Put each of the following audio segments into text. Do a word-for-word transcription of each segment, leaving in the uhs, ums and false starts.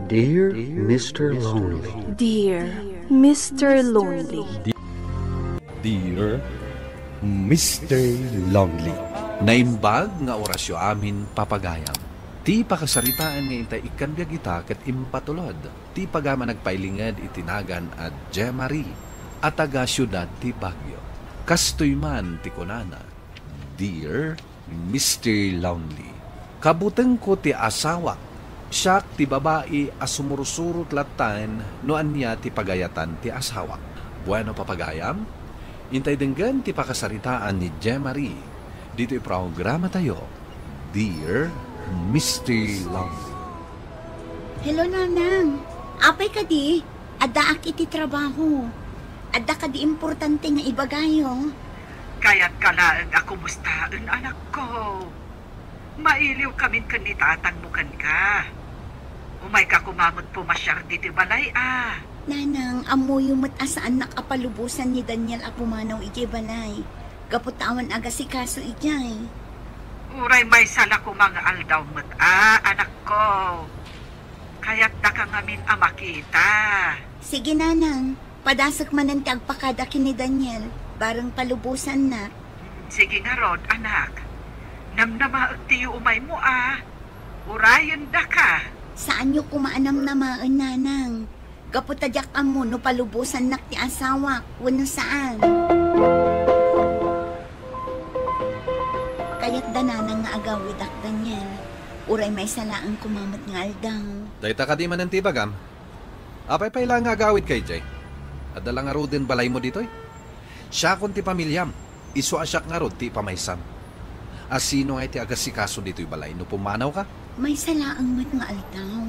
Dear Mister Lonely. Dear Mister Lonely. Dear Mister Lonely. Naimbag nga orasyo amin, papagayam. Ti pakasaritaan nga intay ikkan biag ita ket impatulod ti pagama nagpailinged iti nagan a Jemarie a taga siudad ti Baguio. Kastoy man ti kunana, Dear Mister Lonely, kabutengko ti asawak. Siak ti babai a sumursurot latta no ania ti pagayatan ti asawak. Bueno, papagayam, intay denggen ti pakasaritaan ni Jemarie ditoy programatayo, Dear Mister Lonely. Hello, Nanang. Apay kadi? Addaak iti trabaho. Adda kadi importante nga ibagayo? Kayatka laeng a kumustaen, anakko. Mailiwkamin ken ni tatangmo kenka. Umayka koma met pumasiar ditoy balay a. Nanang, ammoyo met a saannak a palubosan ni Daniel a pumanaw idiay balay. Gapu ta awan agasikaso idiay. Uray maysa la koma nga aldaw met a, anakko. Kayatdaka ngamin a makita. Sige, Nanang. Padasek manen ti agpakada ken ni Daniel, bareng palubosannak. Sige ngarud, anak. Namnamaek ti umaymo a. Urayendaka. Saanyo koma a namnamaen, Nanang. Gapu ta diak ammo no palubosannak ti asawak wenno saan. Kayatda, Nanang, nga agawidak, Daniel. Uray maysa laeng koma met nga aldaw. Dayta kadi manen ti ibagam? Apay pay la nga agawidka idiay? Adda la ngaruden balaymo ditoy? Siakon ti pamiliam, isu a siak ngarud ti ipamaysam. A sino ngay ti agasikaso ditoy balay no pumanawka? Maysa laeng met nga aldaw.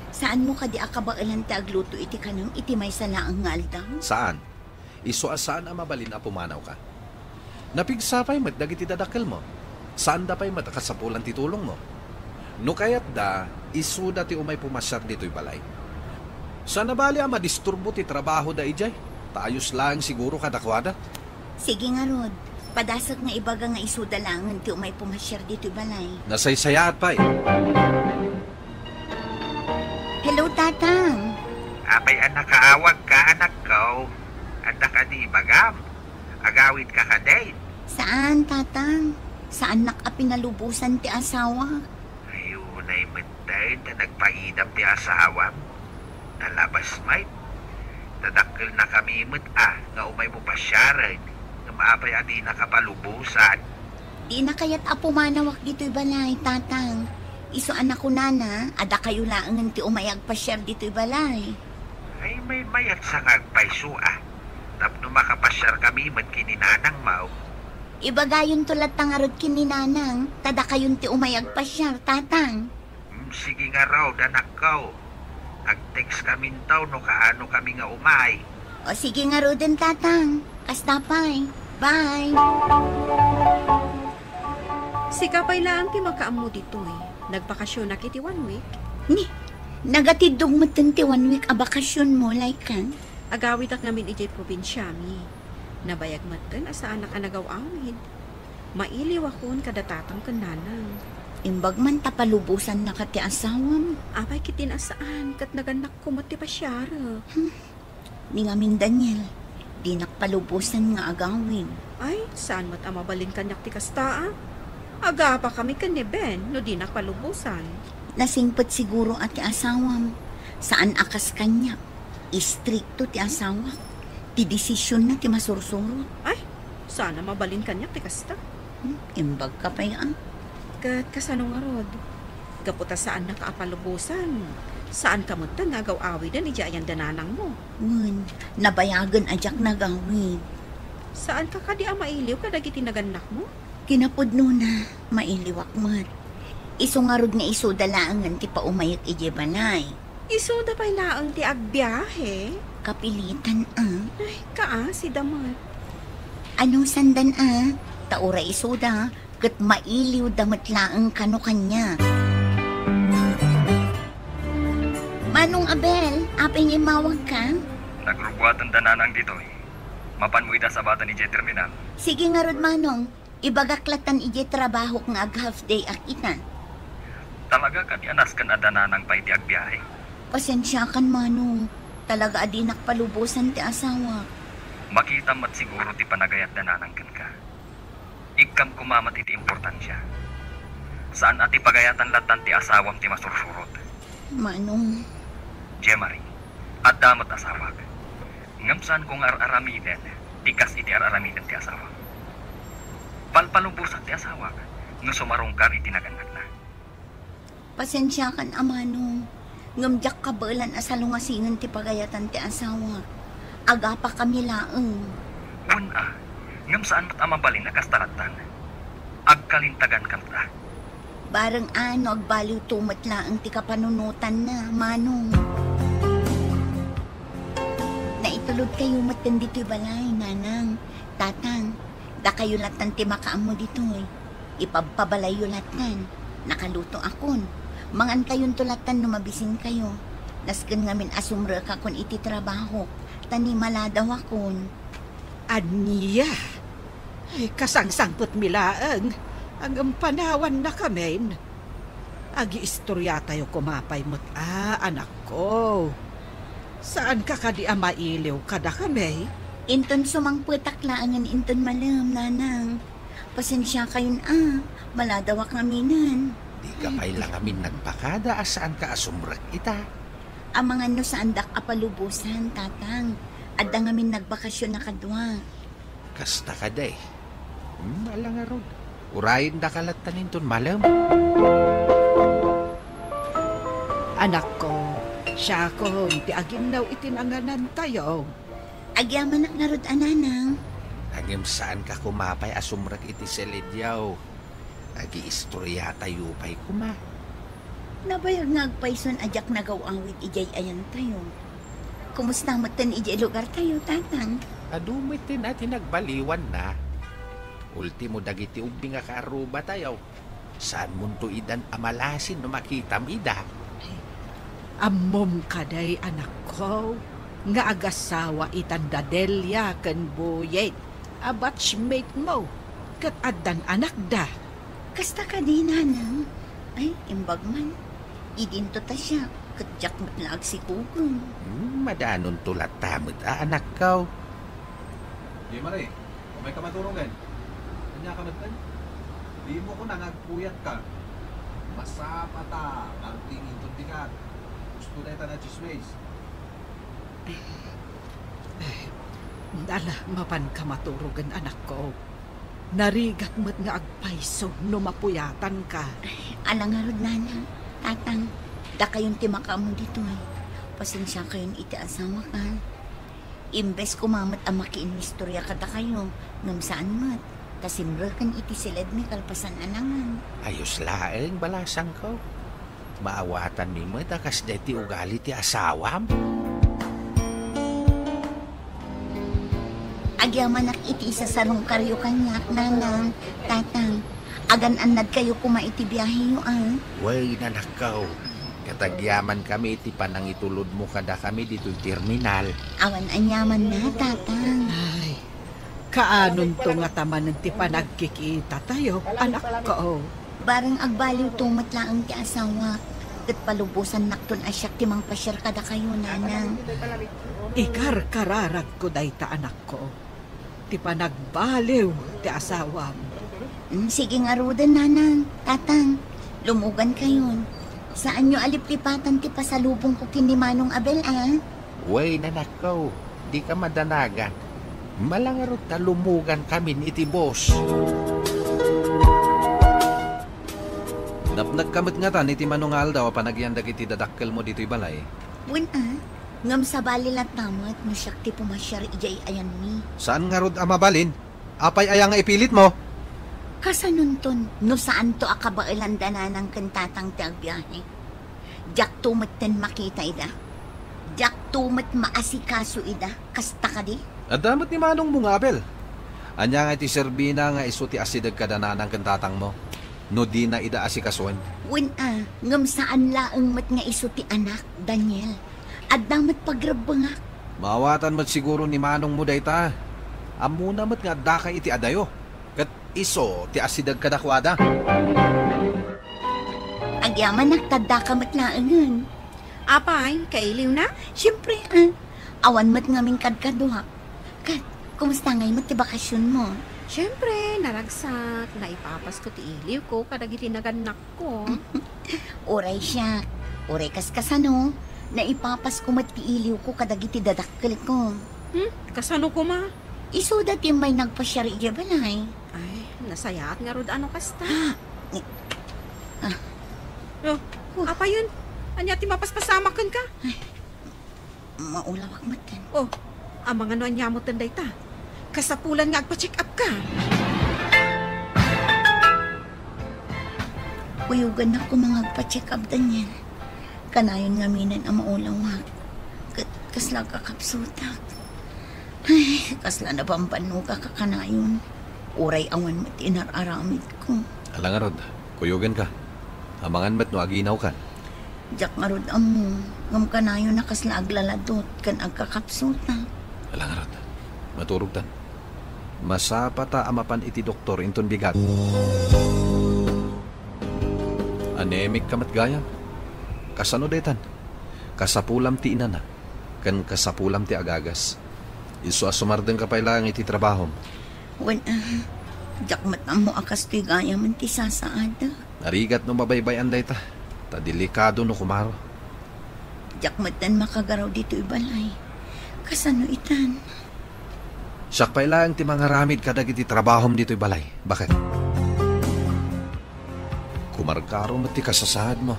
Saanmo kadi a kabaelan ti agluto iti kanem iti maysa laeng nga aldaw? Saan. Isu a saan a mabalin a pumanawka. Napigsa pay met dagiti dadakkelmo. Saanda pay met a kasapulan ti tulongmo. No kayatda, isuda ti umay pumasiar ditoy balay. Saan a bali a madisturbo ti trabahoda idiay, ta ayos laeng siguro kadakuada. Sige ngarud, padasek nga ibaga nga isuda laengen ti umay pumasiar ditoy balay. Nasaysayaat pay. Hello, Tatang. Apay a nakaawagka, anakko? Adda kadi ibagam? Agawidka kadin? Saan, Tatang. Saannak a pinalubosan ti asawak. Ay, unay met dayta nagpaidam ti asawam. Nalabas met. Tadakkelnakami met a nga umaymo pasiaren, ngem apay a dinaka palubosan? Dina kayat a pumanawak ditoy balay, Tatang. Isu a nakunana a dakayo laengen ti umay agpasiar ditoy balay. Ay, maymayatsa nga agpayso a. Tapno makapasiarkami met ken ni Nanangmo. Ibagayonto latta ngarud ken ni Nanang, ta dakayon ti umay agpasiar, Tatang. Mm, sige ngarud, anakko. Ag-text kaminto no kaanokami nga umay. O sige ngaruden, Tatang. Kasta pay. Bye. Sika pay laeng ti makaammo ditoy. Nagbakasionak iti one week? Ni, nagatiddog metten ti one week a bakasionmo, Laykan? Agawidak ngamin idiay probinsiami. Nabayag metten a saanak a nagaw-awid. Mailiwakon kada Tatang ken Nanang. Imbag man ta palubosannaka ti asawam. Apay ketdin a saan, ket nagannakko met ti pasiarek. Hmm. Ni ngamin, Daniel, dinak palubosan nga agawid. Ay, saan met a mabalin kaniak ti kasta a? Agapakami ken ni Ben no dinak palubosan. Nasingpet siguro a ti asawam. Saan a kas kaniak. Istrikto ti asawak. Ti desisionna ti masursurot. Ay, saan a mabalin kaniak ti kasta. Hmm, imbagka pay a. Ket kasano ngarud? Gapu ta saannaka a palubosan, saanka metten nga agaw-awiden idiay ayan da nanangmo. Wen, nabayagen a diak nagawid. Saanka kadi a mailiw kadagiti nagannakmo? Kinapudnona, mailiwak met. Isu ngarud nga isuda laengen ti paumayek idiay balay. Isuda pay laeng ti agbiahe? Kapilitan a. Ay, kaasida met. Anusandan a, ta uray isuda, ket mailiwda met laeng kano kaniak. Manong Abel, apay nga immawagka? Nagrubuaten da nanang ditoy. Mapanmo ida sabatan idiay terminal. Sige ngarud, Manong. Ibagak lattan idiay trabahok nga ag-half day ak ita. Talaga kadi a nasken a da nanang pay ti agbiahe? Pasensiakan, Manong. Talaga a dinak palubosan ti asawak. Makitam met siguro ti panagayat da nanang kenka. Ikkam koma met iti importansia. Saan a ti pagayatan lattan ti asawam ti masursurot. Manong. Jemari, adda met asawak. Ngem saanko nga ar-aramiden ti kas iti ar-aramiden ti asawam. Palpalubosan ti asawak no sumarungkar iti nagannakna. Pasensiakan a Manong, ngem diak kabaelan a salungasingen ti pagayatan ti asawak. Agapakami laeng. Wen a, ngem saan met a mabalin a kasta lattan. Agkalintagan kanta. Bareng a no agbaliwto met laeng ti kapanunotanna, Manong. Naitulodkayo metten ditoy balay, Nanang, Tatang, dakayo lattan ti makaammo ditoy. Ipabpabalayyo lattan. Nakalutoakon. Mangankayonto lattan no mabisinkayo. Nasken ngamin a sumrekakon iti trabahok, ta ni maladawakon. Ania? Ay, kasangsangpetmi laeng. Ngem panawannakamin. Agiistoriatayo koma pay met a, anakko. Saanka kadi a mailiw kadakami? Inton sumangpetak laengen inton malem, Nanang. Pasensiakayon a, maladawak ngaminen. Dika pay la ngamin nagpakada a saanka a sumrek ita. Amangan no saandak a palubosan, Tatang. Adda ngamin nagbakasyon a kadua. Kasta kadi. Hmm, ala ngarud. Urayendaka lattan inton malem. Anakko, siakon ti aginnaw iti nanganantayo. Agyamanak ngarud a, Nanang. Ngem saanka koma pay a sumrek iti silidyo. Agiistoriatayo pay koma. Nabayag nga agpayson a diak nagaw-awit idiay ayantayo. Kumusta metten idiay lugartayo, Tatang? Adu metten a ti nagbaliwanna. Ultimo dagiti ubing a kaarrubatayo. Saanmonto idan a malasin no makitam ida? Ammom kadi, anakko, nga agasawa itan da Delia ken Boyet a batchmate mo, ket addan anakda. Kasta kadi, Nanang? Ay, imbag man. Idinto ta siak, ket diak met la agsikugem. Hmm, madanonto latta met a, anakko. Di, Mare, umayka maturongen. Ania ka metten? Dimo kuna nga agpuyatka. Masapata nga agdingin ton bigat. Gusto dayta nga chismis. Eh, ala, mapanka maturogen, anakko. Narigat met nga agpayso no mapuyatanka. Ala ngarud, Nanang, Tatang, dakayon ti makaammo ditoy. Pasensiakayon iti asawak, a. Imbes koma met a makiinnistorya kadakayo, ngem saan met, ta simreken iti siledmi kalpasan a nangan. Ayos laeng, balasangko. Maawatanmi met a kasdiay ti ugali ti asawam. Agyamanak iti isasarungkaryo kaniak, Nanang, Tatang. Agan-annadkayo koma iti biaheyo, a. Wen, anakko. Ket agyamankami iti panangitulodmo kadakami ditoy terminal. Awan aniamanna, Tatang. Ay, kaanonto ngata manen ti panagkikitatayo, anakko? Bareng agbaliwto met laeng ti asawak, ket palubosannakton a siak ti mangpasiar kadakayo, Nanang. Ikarkararagko dayta, anakko. Ti panagbaliw ti asawam. Mm, sige ngaruden, Nanang, Tatang. Lumugankayon. Saanyo a liplipatan ti pasalubongko ken ni Manong Abel, a? Wen, anakko, dika madanagan. Ala ngarud ta lumugankamin iti bus. Napnekka met ngatan iti mano nga aldaw a panagyan dagiti dadakkelmo ditoy balay? Wen, a. Ngem sabali latta met no siak ti pumasiar idiay ayanmi. Saan ngarud a mabalin? Apay aya nga ipilitmo? Kasanonton no saanto a kabaelan da Nanang ken Tatang ti agbiahe? Diakto metten makita ida. Diakto met maasikaso ida. Kasta kadi? Adda met ni manongmo nga Abel. Ania nga iti serbina nga isu ti asideg kada Nanang ken Tatangmo, no dina ida asikasoen? Wen a, ngem saan laeng met nga isu ti anak, Daniel. Adda met pagrebbengak. Maawatan met siguro ni manongmo dayta. Ammona met nga addaka iti adayo, ket isu ti asideg kadakuada. Agyamanak ta addaka met laengen. Apay, kailiwna? Siyempre, ah. Awan met ngamin kadkaduak. Ket, kumusta ngay met ti bakasionmo? Siyempre, naragsak, naipapasko ti iliwko kadagiti nagannakko. Uray siak, uray kaskasano, naipapasko met ti iliwko kadagiti dadakkelko. Hmm? Kasano koma? Isuda ti immay nagpasiar idiay balay. Ay, nasayaat ngarud a no kasta. Ah, ni-, ah. Oh, apayen? Ania ti mapaspasamak kenka? Ay, maulawak metten. Oh, amangan no ania metten dayta? Kasapulan nga agpa-check up ka. Kuyogannak koma nga agpa-check up, Daniel. Kanayon ngaminen a maulawak. Ket kasla agkakapsutak. Ay, kasla nabambannog a kakanayon. Uray awan met ti inar-aramidko. Ala ngarud, kuyogenka. Amangan met no aginawkan. Diak ngarud ammo, ngem kanayon a kasla aglaladot ken agkakapsutak. Ala ngarud, maturogtan. Masapata a mapan iti doktor inton bigat. Anemic ka met gayam. Kasano daytan? Kasapulam ti inana, ken kasapulam ti agagas. Isu a sumardengka pay laeng iti trabahom. Wen, ah, diak met ammo a kastoy gayam ti sasaad. Narigat no mabaybay-an dayta, ta delikado no kumaro. Diak metten makagaraw ditoy balay. Kasano itan? Siak pay laeng ti mangaramid kadagiti trabahom ditoy balay. Baket? Kumarkaro met ti kasasaadmo.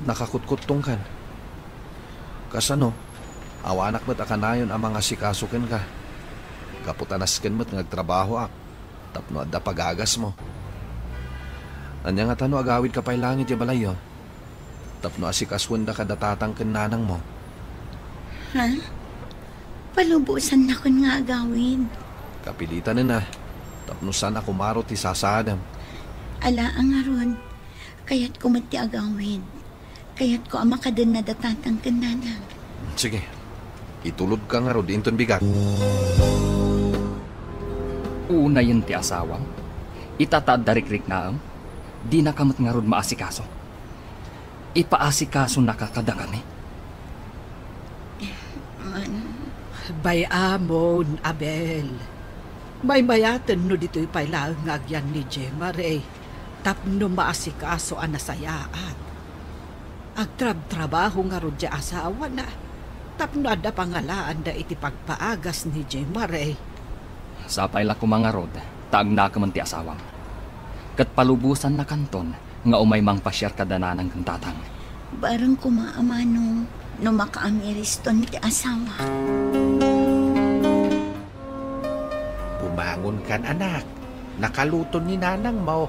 Nakakutkuttongkan. Kasano, awanak met a kanayon a mangasikaso kenka. Gapu ta nasken met nga agtrabahoak tapno adda pagagasmo. Ania ngata no agawidka pay laeng idiay balayyo tapno asikasuendaka da tatang ken nanangmo? Ha? Palubosannakon nga agawid. Kapilitanen a, tapno saan a kumaro ti sasaadem. Ala a ngarud, kayatko met ti agawid. Kayatko a makadenna da tatang ken nanang. Sige, itulodka ngarud inton bigat. Unayen ti asawam, ita ta adda rikriknaem, dinaka met ngarud maasikaso. Ipaasikasunaka kadakami. Man. Bay-amon, Abel. Maymayaten no ditoy pay laeng nga agyan ni Jemaray tapno maasikaso a nasayaat. Agtrabtrabaho ngarud ti asawana tapno adda pangalaanda iti pagpaagas ni Jemaray. Sapay la koma ngarud ta agnakemen ti asawam. Ket palubosannakanton nga umay mangpasiar kada nanang ken tatang. Bareng koma a mano no makaamiriston ti asawa. Bumangonkan, anak. Nakaluto ni nanangmo.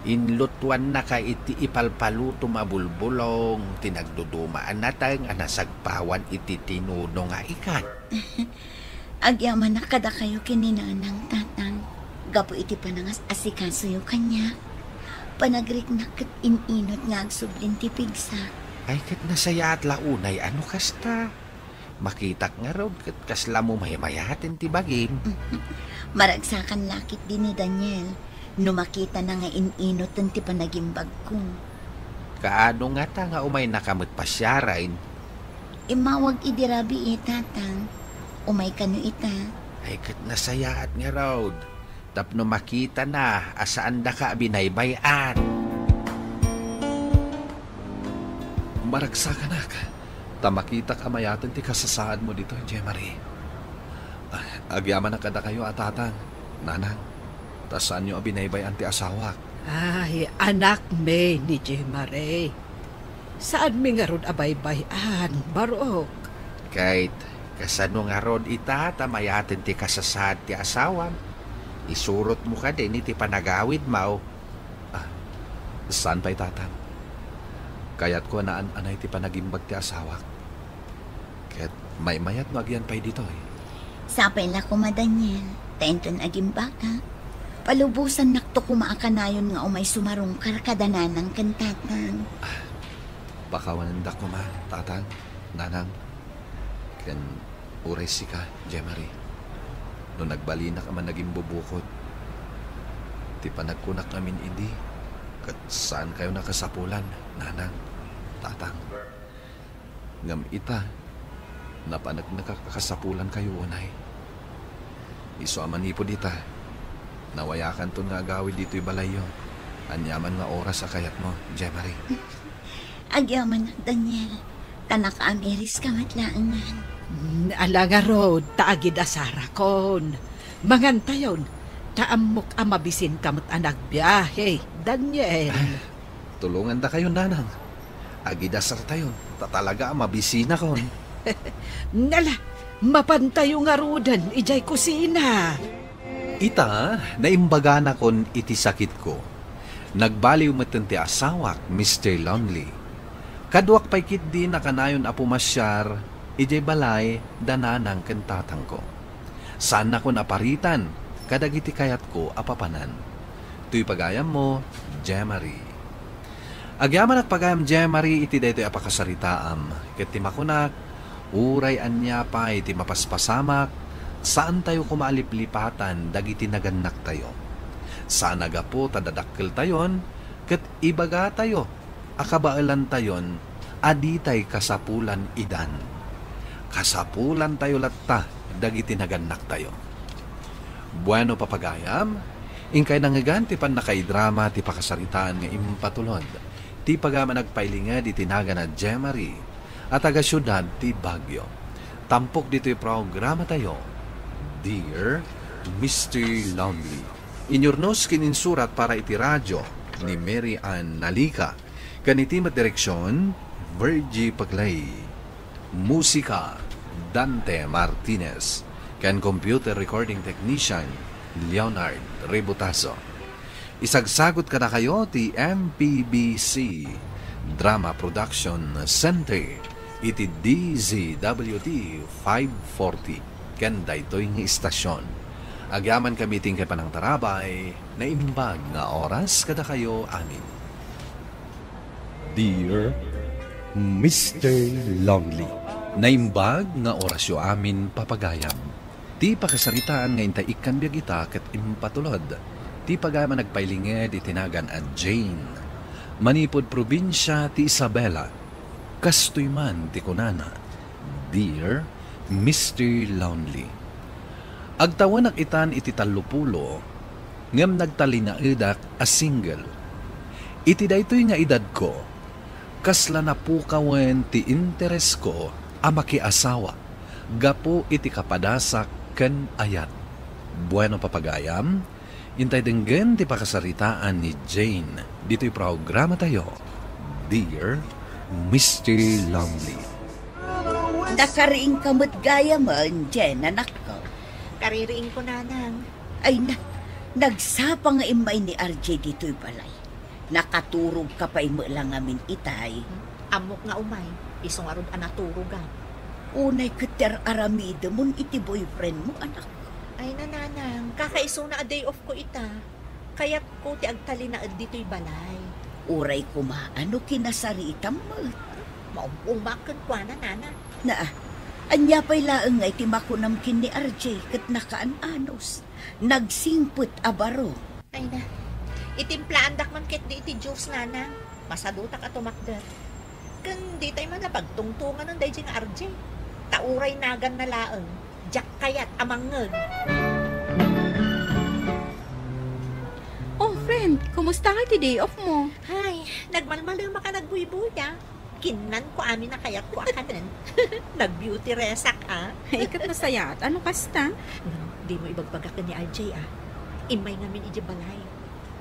Inlutuannaka iti ipalpalutom a bulbulong ti nagduduma a nateng a nasagpawan iti tinuno nga ikan. Agyamanak kadakayo ken ni Nanang, Tatang, gapu iti panangas-asikasoyo kaniak. Panagriknak ket in-inut nga agsublin ti pigsak. Ay, ket nasayaat la unay a no kasta. Makitak ngarud ket kasla mo maymayaten ti bagim. Maragsakan la ketdi ni Daniel no makitana nga in-inuten ti panagimbagko. Kaano ngata nga umaynaka met pasiaren? Immawag idi rabii, Tatang. Umay kano ita. Ay, ket nasayaat ngarud tapno makitana a saandaka a binaybay-an. Maragsakanak, ta makitak a mayaten ti kasasaadmo ditoy, Jemaray. Ah, agyamanak kadakayo a tatang, nanang, ta saanyo a binaybay-an ti asawak. Ay, anakmi ni Jemaray. Saanmi ngarud a baybay-an, Barok. Ket, kasano ngarud ita ta mayaten ti kasasaad ti asawam? Isurotmo kadin iti panagawidmo. Ah, saan pay, Tatang. Kayatko a naan-anay ti panagimbag ti asawak. Ket maymayat no agyan pay ditoy. Sapay la koma, Daniel, ta inton agimbagak, palubosannakto koma a kanayon nga umay sumarungkar kada nanang ken tatang. Ah, pakawanendak koma, tatang, nanang, ken uray sika, Jemaray. No nagbalinak a managimbubukod, ti panagkunak ngamin idi, ket saankayo nakasapulan, nanang, tatang. Ngem ita, napaneknekak a kasapulankayo unay. Isu a manipud ita, nawayakanton nga agawid ditoy balayyo. Ania man nga oras a kayatmo, Jemari. Agyamanak, Daniel. Ta nakaamiriska met laengen. Mm, ala ngarud, ta agidasarakon. Mangantayon, ta ammok a mabisinka met a nagbiahe, Daniel. Tulongandakayon, nanang. Agidasartayon, ta talaga a mabisinakon. Nala, mapantayo ngaruden idiay kusina. Ita, naimbaganakon iti sakitko. Nagbaliw metten ti asawak, Mister Lonely. Kaduak pay ketdi nakanayon a pumasiar idiay balay da nanang ken tatangko. Saannakon a paritan kadagiti kayatko a papanan. Toy pagayammo, Jemari. Agyamanak pagayam, Jemari, iti daytoy a pakasaritaam, ket ti makunak, uray ania pay ti mapaspasamak, saantayo koma a liplipatan dagiti nagannaktayo. Saan a gapu ta dadakkeltayon, ket ibagatayo a kabaelantayon a ditay kasapulan idan. Kasapulantayo latta dagiti nagannaktayo. Bueno, papagayam, inkay nangngegan ti pannakaidrama ti pakasaritaan nga impatulod ti pagayam a nagpailinged iti nagan a Jemari a taga-siudad ti Baguio. Tampok ditoy programatayo, Dear Mister Lonely. Inyurnos ken insurat para iti radyo ni Mary Ann Nalica. Ken iti met direksion, Virgie Paclay. Musika, Dante Martinez. Ken computer recording technician, Leonard Rebutazo. Isagsagot kadakayo ti M P B C Drama Production Center iti D Z W T five forty ken daytoy nga istasyon. Agyamankami ti inkay panangtarabay, naimbag nga oras kadakayo amin. Dear Mister Lonely. Naimbag nga orasyo amin, papagayam. Ti pakasaritaan nga intay ikkan biag ita ket impatulod ti pagayam a nagpailinged iti nagan a Jane. Manipud probinsia ti Isabela, kastoy man ti kunana, Dear Mister Lonely. Agtawenak itan iti tallopulo, ngem nagtalinaedak a single. Iti daytoy nga edadko, kasla napukawen ti interesko a makiasawa gapu iti kapadasak ken ayat. Bueno, papagayam, intay denggen ti pakasaritaan ni Jane ditoy programatayo, Dear Mister Lonely. Nakariingka met gayamen, Jane, anakko. Kaririingko, nanang. Ay na, nagsapa nga immay ni R J ditoy balay. Nakaturogka pay met la ngamin itay. Ammok nga umay, isu ngarud a naturogan. Unay ket ti ar-aramidemon iti boyfriendmo, anak. Ay na, nanang, kakaisuna a day off ko ita. Kayatko ti agtalinaed ditoy balay. Uray koma no kinasaritam met. Maum-umak kenkuana, nana. Na, ania pay laeng nga iti makunam ken ni R J ket nakaan-anos. Nagsingpet a baro. Ay na, itimplaandak man ketdi iti juice, nana. Masadutak a tumakder. Ken ditay man a pagtungtunganen daydi nga R J. Ta uray naganna laeng, diak kayat a mangngeg. Oh, friend, kumusta nga ti day off mo? Ay, nagmalmalemak a nagbuybuya. Kinnanko amin a kayatko a kanen. Nag-beauty resak, a. Ay, ket nasayaat. Ano kasta? Ngem, dimo ibagbaga ken ni R J, a. Immay ngamin idiay balay.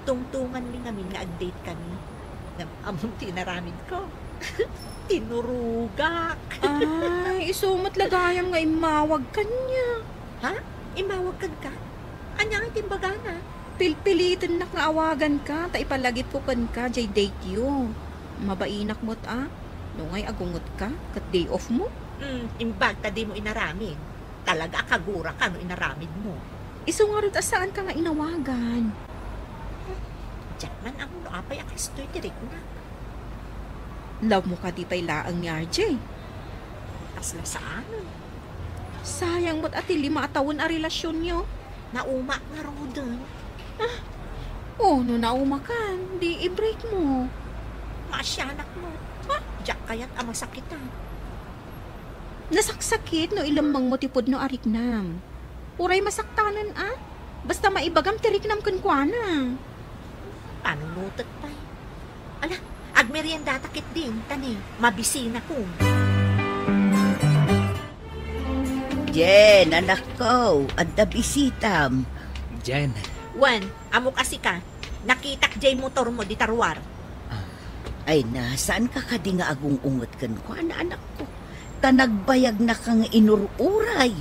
Tungtunganmi ngamin nga ag-date kami. Ngem ammom ti inaramidko. Tinurogak. Ay, isu met la gayam nga immawag kaniak. Ha? Immawag kenka? Ania nga ti imbagana? Pilpilitennak nga awaganka ta ipalagipko kenka diay date-yo. Mabainak met a, no ngay agungetka ket day off mo. Hmm, imbag ta dimo inaramid. Talaga a kaguraka no inaramidmo. Isu ngarud a saanka nga inawagan. Diak man ammo no apay a kastoy ti riknak. Love mo kadi pay laeng ni R J? Kasla saanen. Sayang met a ti lima a tawen a relasionyo. Naumak ngaruden. Ah, oh, no naumakan, di i-break mo. Maasianak met. Ha? Diak kayat a masakitan. Nasaksakit no ilemmengmo ti pudno a riknam. Uray masaktanen a, basta maibagam ti riknam kenkuana. Panunotek pay. Ala, agmeriendata ketdin, ta ni, mabisinakon. Jen, anakko, adda bisitam. Jen. Wen, ammok a sika. Nakitak jay motormo dita ruar. Ah. Ay na, saanka kadi nga agung-unget kenkuana, anakko? Ta nagbayagnaka nga inur-uray.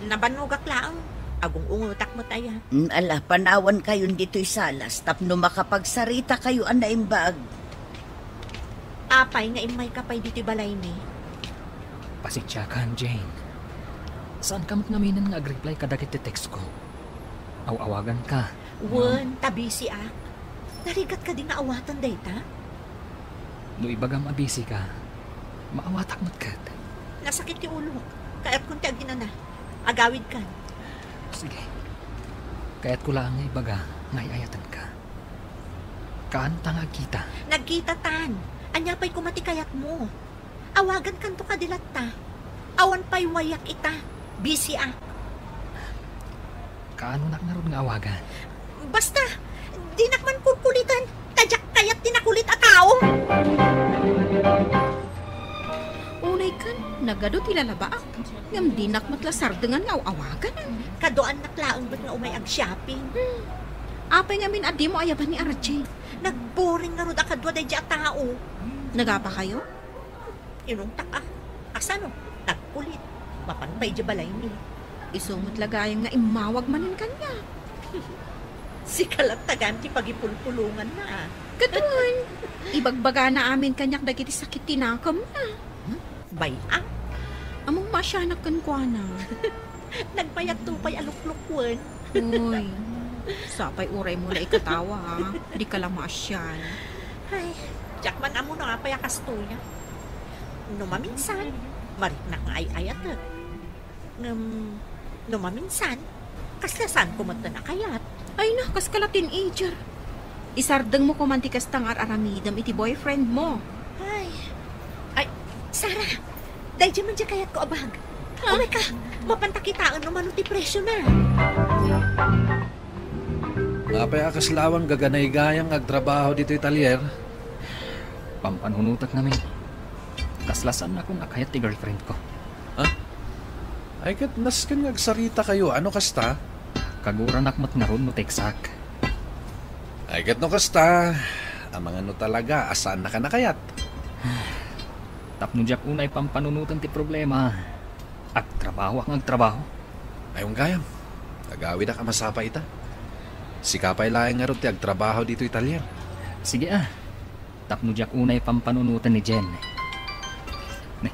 Nabannogak laeng. Agung-ungetak met aya. Mm, ala, panawankayon ditoy salas tapno makapagsaritakayo a naimbag. Apay nga immayka pay ditoy balaymi? Pasensiakan, Jane. Saanka met ngaminen nga agreply kadagiti textko. Aw-awaganka. Wen, ta busyak. Narigat kadi nga awaten dayta? No ibagam a busy ka, maawatak met ket. Nasakit ti ulok. Kayatkon ti aginana. Agawidkan. Sige. Kayatko laeng nga ibaga nga ay-ayatenka. Kaanta nga agkita? Nagkitatan. Ania pay koma ti kayatmo? Awagankanto kadi latta. Awan pay wayak ita. Busyak. Kaanonak ngarud nga awagan? Basta, dinak man kulkulitan, ta diak kayat ti nakulit a tao. Unay ken, nagadu ti lalabaak, ngem dinak met la sardengan nga aw-awagan. Kaduaannak laeng met nga umay ag-shopping. Hmm. Apay ngamin a dimo ayaban ni R J? Nagboring ngarud a kadua daydiay a tao. Nagapakayo? Inungtak a. Kasano? Nagkulit. Mapan pay idiay balaymi. Isu met la gayam nga immawag manen kaniak. Sika latta gayam ti pagipulpulonganna a. Kaduan, ibagbagana amin kaniak dagiti sakit ti nakemna. Hmm? Bay-am? Ammom maasianak kenkuana. Nagbayagto pay a luklukwen. Uy, sapay uraymo la ikatawa, ha? Dika la maasian. Ay, diak man ammo no apay a kastoy a. No maminsan, mariknak nga ay-ayatek. Ngem, no maminsan, kasla saanko metten a kayat. Ay na, kaska la teenager. Isardengmo koman ti kasta nga ar-aramidem iti boyfriendmo. Ay. Ay, Sarah, daydiay man diay kayatko a bag. Ha? Umayka, mapanta kitaen no mano ti presiona. Apay a kasla awan gaganaygayam nga agtrabaho ditoy talyer? Pampanunotek ngamin. Kasla saannakon a kayat ti girlfriendko. Ha? Ay ket nasken nga agsaritakayo, no kasta? Kaguranak met ngarud no teksak. Ay ket no kasta, amangan no talaga a saannaka a kayat. Tapno diak unay pampanunoten ti problema, agtrabahoak nga agtrabaho. Ay, wen gayam. Agawidak a masapa ita. Sika pay laeng ngarud ti agtrabaho ditoy talyer. Sige a. Tapno diak unay pampanunoten ni Jen. Ne.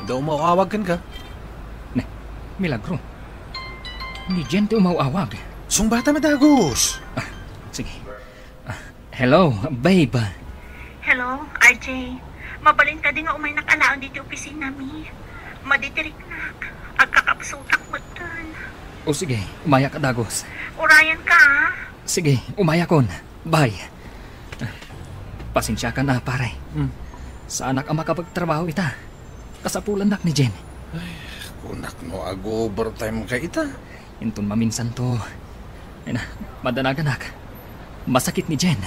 Adda umaw-awag kenka? Ne, milagro. Ni Jen ti umaw-awag. Sungbatam a dagus. Ah, sige. Ah, hello, babe. Hello, R J. Mabalin kadi nga umaynak alaen ditoy opisinami? Madi ti riknak. Agkakapsutak metten. O sige, umayak a dagus. Urayanka, a. Sige, umayakon. Bye. Pasensiakan a, pare. Hmm. Saanak a makapagtrabaho ita. Kasapulannak ni Jen. Ay, kunak no ag-overtime ka ita. Inton maminsanto. Ay na, madanaganak. Masakit ni Jen.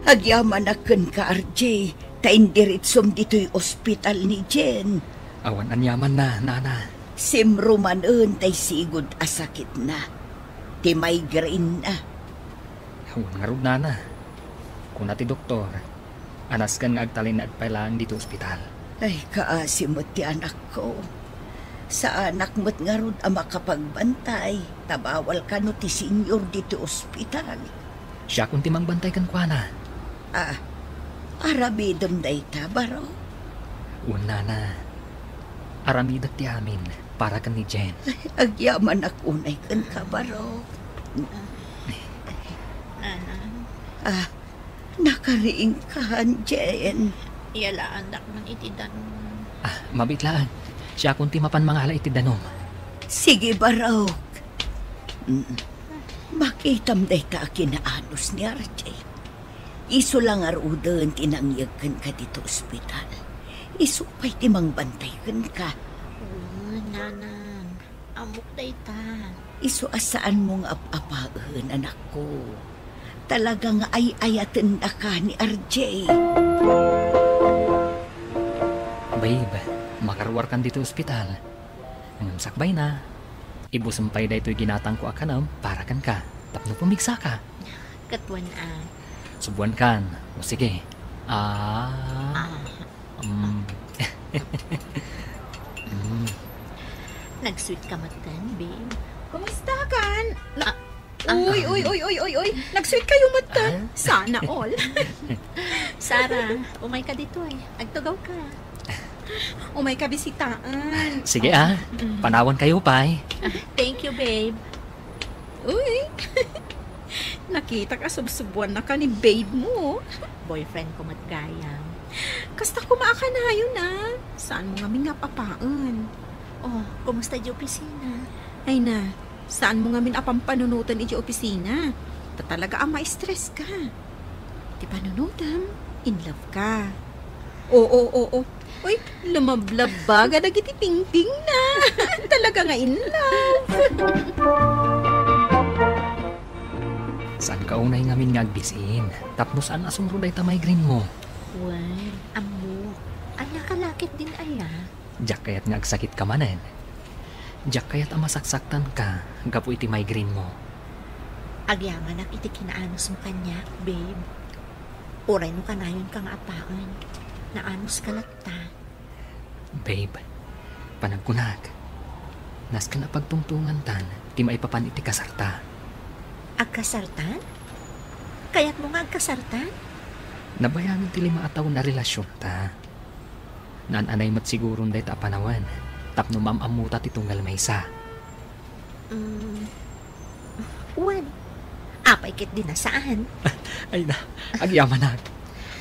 Agyamanak kenka, R J, ta indiritsom ditoy ospital ni Jen. Awan aniamanna, nana. Simro manen tay sigud a sakitna. Ti migraine-na. Awan ngarud, nana. Kuna ti doktor, a nasken nga agtalinaed pay laeng ditoy ospital. Ay, kaasi met ti anakko. Saanak met ngarud a makapagbantay, ta bawal kano ti senior ditoy ospital. Siakon ti mangbantay kenkuana. Ah, aramidem dayta, baro? Wen, nana. Aramidek ti amin para ken ni Jen. Ay, agyamanak unay kenka, baro. Nana. Ah, nakariingkan, Jen. Iyalaandak man iti danum. Ah, mabiit laeng. Siakon ti mapan mangala iti danum. Sige, barok. Mm. Makitam dayta a kinaanus ni R J. Isu la ngaruden ti nangyeg kenka dito ospital. Isu pay ti mangbantay kenka. Oo, nanang. Ammok dayta. Isu a saanmo nga ap-apaen, anakko. Talaga nga ay-ayatennaka ni R J. Babe, makaruarkan dito ospital. Ngem sakbayna, ibusem pay daytoy ginatangko a kanem para kenka tapno pumigsaka. Ket wen a. Subuankan. O sige. Ah. Ah. Mm. Mm. Nag-sweet ka met ken, babe. Kumusta kan? Na- Ah. Ah. Uy, uy, uy, uy, uy, uy. Nag-sweet kayo met ken. Ah. Sana all. Sarah, umay ka ditoy. Agtugaw ka. Umay ka bisitaan. Sige, ah. Mm. Panawan kayo pay. Ah, thank you, babe. Uy. Nakitak a subsubuannaka ni babe mo. Boyfriend ko met gayam. Kasta koma a kanayon, ah. Saanmo ngamin nga ap-apaen? Oh, kumusta di opisina? Ay na, saanmo ngamin a pampanunoten iti opisina. Ta talaga a ma-stress ka. Ti panunotam, in love ka. Oo, oo, oo. Uy, lumablabbaga dagiti pingpingna. Talaga nga in love. Saan ka unay ngamin nga agbisin? Tapno saan a sumro dayta migraine mo? Wen, ammok. Ania ka lakit din aya? Diak kayat nga agsakit ka manen. Diak kayat a masaksaktan ka gapu iti migraine mo. Agyamanak iti kinaanusmo kaniak, babe. Uray no kanayon ka nga apaen, naanus ka latta. Babe, panagkunak, nasken a pagtungtungantan ti maipapan iti kasarta. Agkasartan? Kayatmo nga agkasartan? Nabayagen ti lima a taon a relasionta. Naan-anay met siguron dayta a panawen tapno maam-ammota ti tunggal maysa. Mm. Wen, apay ket di na saan? Ay na, agyamanak.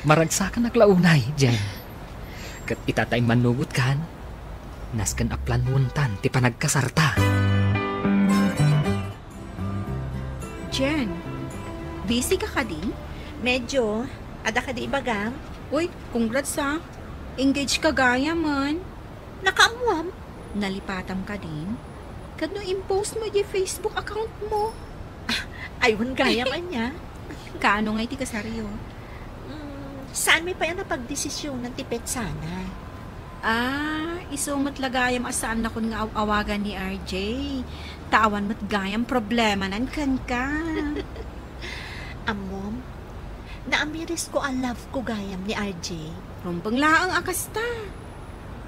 Maragsakanak la unay, Jen. Ket ita ta immannugotkan, nasken a planuentan ti panagkasarta. Jen, busy ka kadi? Medyo. Adda kadi ibagam? Uy, congrats, ah. Engage ka gayamen. Nakaammuam? Nalipatam kadin? Ket no impost mo iti Facebook account mo? Ay, wen gayam ania. Kaano nga iti kasaryo? Mm, saan mi pay a napagdesisionan ti petsana? Ah, isu met la gayam a saannakon nga aw-awagan ni R J. Ta awan met gayam problemanan kenka. Ammom, naamirisko a love ko gayam ni R J. Rumbeng laeng a kasta.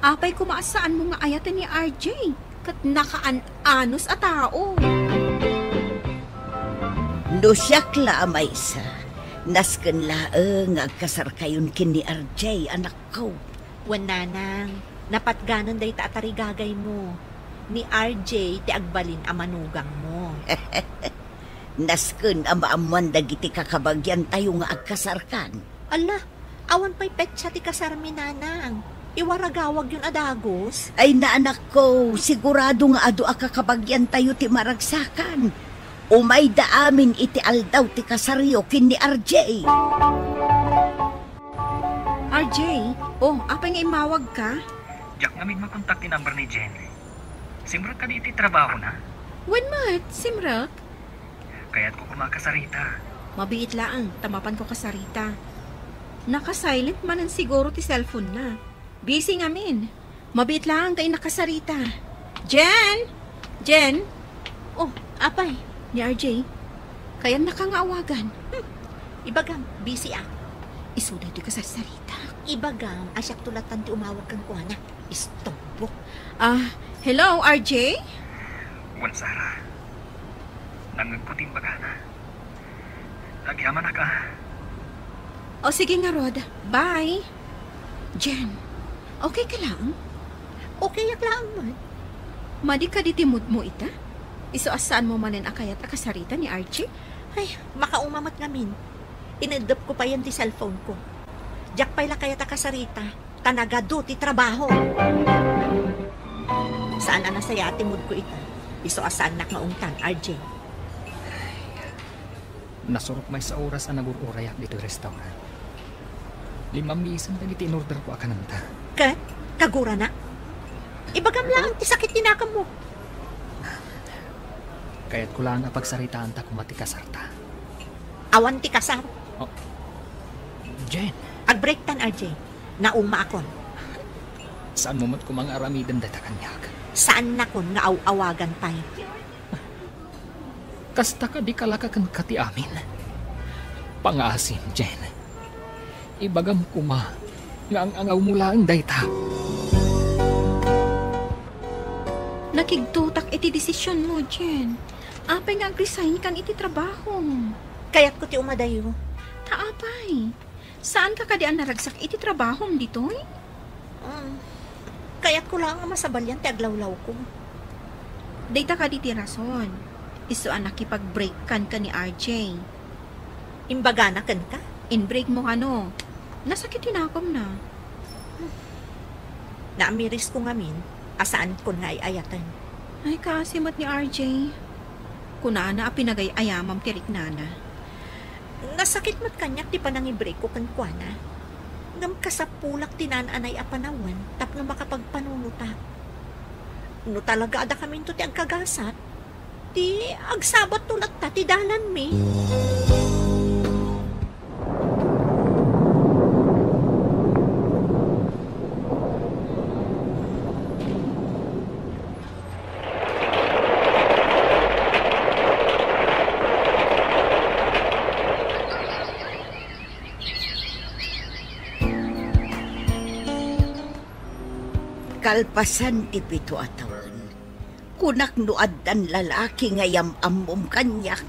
Apay koma a saanmo nga ayaten ni R J ket nakaan-anus a tao? No siak la a maysa, nasken laeng nga agkasarkayon ken ni R J, anakko. Wen nanang, napatganen dayta a tarigagaymo. Ni R J ti agbalin a manugangmo. Nasken a maammuan dagiti kakabagiantayo nga agkasarkan. Ala, awan pay petsa ti kasarmi, nanang. Iwaragawagyon a dagus? Ay, anakko, sigurado nga adu a kakabagiantayo ti maragsakan. Umayda amin iti aldaw ti kasaryo ken ni R J. R J, oh, apay nga immawagka? Diak ngamin makontak ti number ni Jen. Simrek kadi iti trabahona? Wen met, simrek. Kayatko koma a kasarita. Mabiit laeng, ta mapanko kasarita. Naka-silent manen siguro ti cellphone na. Busy ngamin. Mabiit laeng ta innak kasarita. Jen! Jen! Oh, apay? Ni R J. Kayannaka nga awagan. Hmm. Ibagam, busy a. Isu daytoy kasarsarita. Ibagam, a siakto lattan ti umawag kenkuana. Istorbo. Ah, hello, R J? Wen, Sarah. Nangngegko ti imbagana. Agyamanak a. O, sige ngarud. Bye. Jen, okay ka lang? Okay ak lang man. Madi kadi ti mood mo ita? Isu a saanmo manen a kayat a kasarita ni R J? Ay, makauma met ngamin. Ineddep ko payen ti cellphone ko. Diak pay la kayat a kasarita, ta nagadu ti trabaho. Saan a nasayaat ti mood ko ita. Isu a saannak nga ungtan, R J. Nasurok maysa oras a nagur-urayak ditoy restaurant. Limmammisen dagiti in-orderko a kanenta. Ket, kagurana? Ibagam laeng ti sakit ti nakammo. Kayatko laeng a pagsaritaanta koma ti kasarta. Awan ti kasar. Oh. Jen. Agbreaktan, R J. Naumaakon. Saanmo met koma nga aramiden dayta kaniak? Saannakon nga aw-awagan pay. Kasta kadi kalaka kenka ti amin? Pangaasim, Jen. Ibagam koma nga ang-angawmo laeng dayta. Nakigtotak iti desisionmo, Jen. Apay nga agresign kan iti trabahom? Kayatko ti umadayo. Ta apay? Saanka kadi a naragsak iti trabahom ditoy? Um, kayatko laeng a masabalian ti aglawlawko. Dayta kadi ti rason. Isu a nakipag-breakkan ken ni R J. Imbagana kenka? In-breakmo kano? Nasakit ti nakomna. Naamirisko ngamin a saankon nga ay-ayaten. Ay, kaasi met ni R J. Kunana a pinagay-ayamam ti riknana. Nasakit met kaniak ti panangibreakko kenkuana. Ngem kasapulak ti naan-anay a panawen tapno makapagpanunotak. No talaga a dakaminto ti agkagasat, ti agsabatto latta ti dalanmi. Kalpasan ti pito a tawen, kunak no addan lalaki nga yam-ammom kaniak.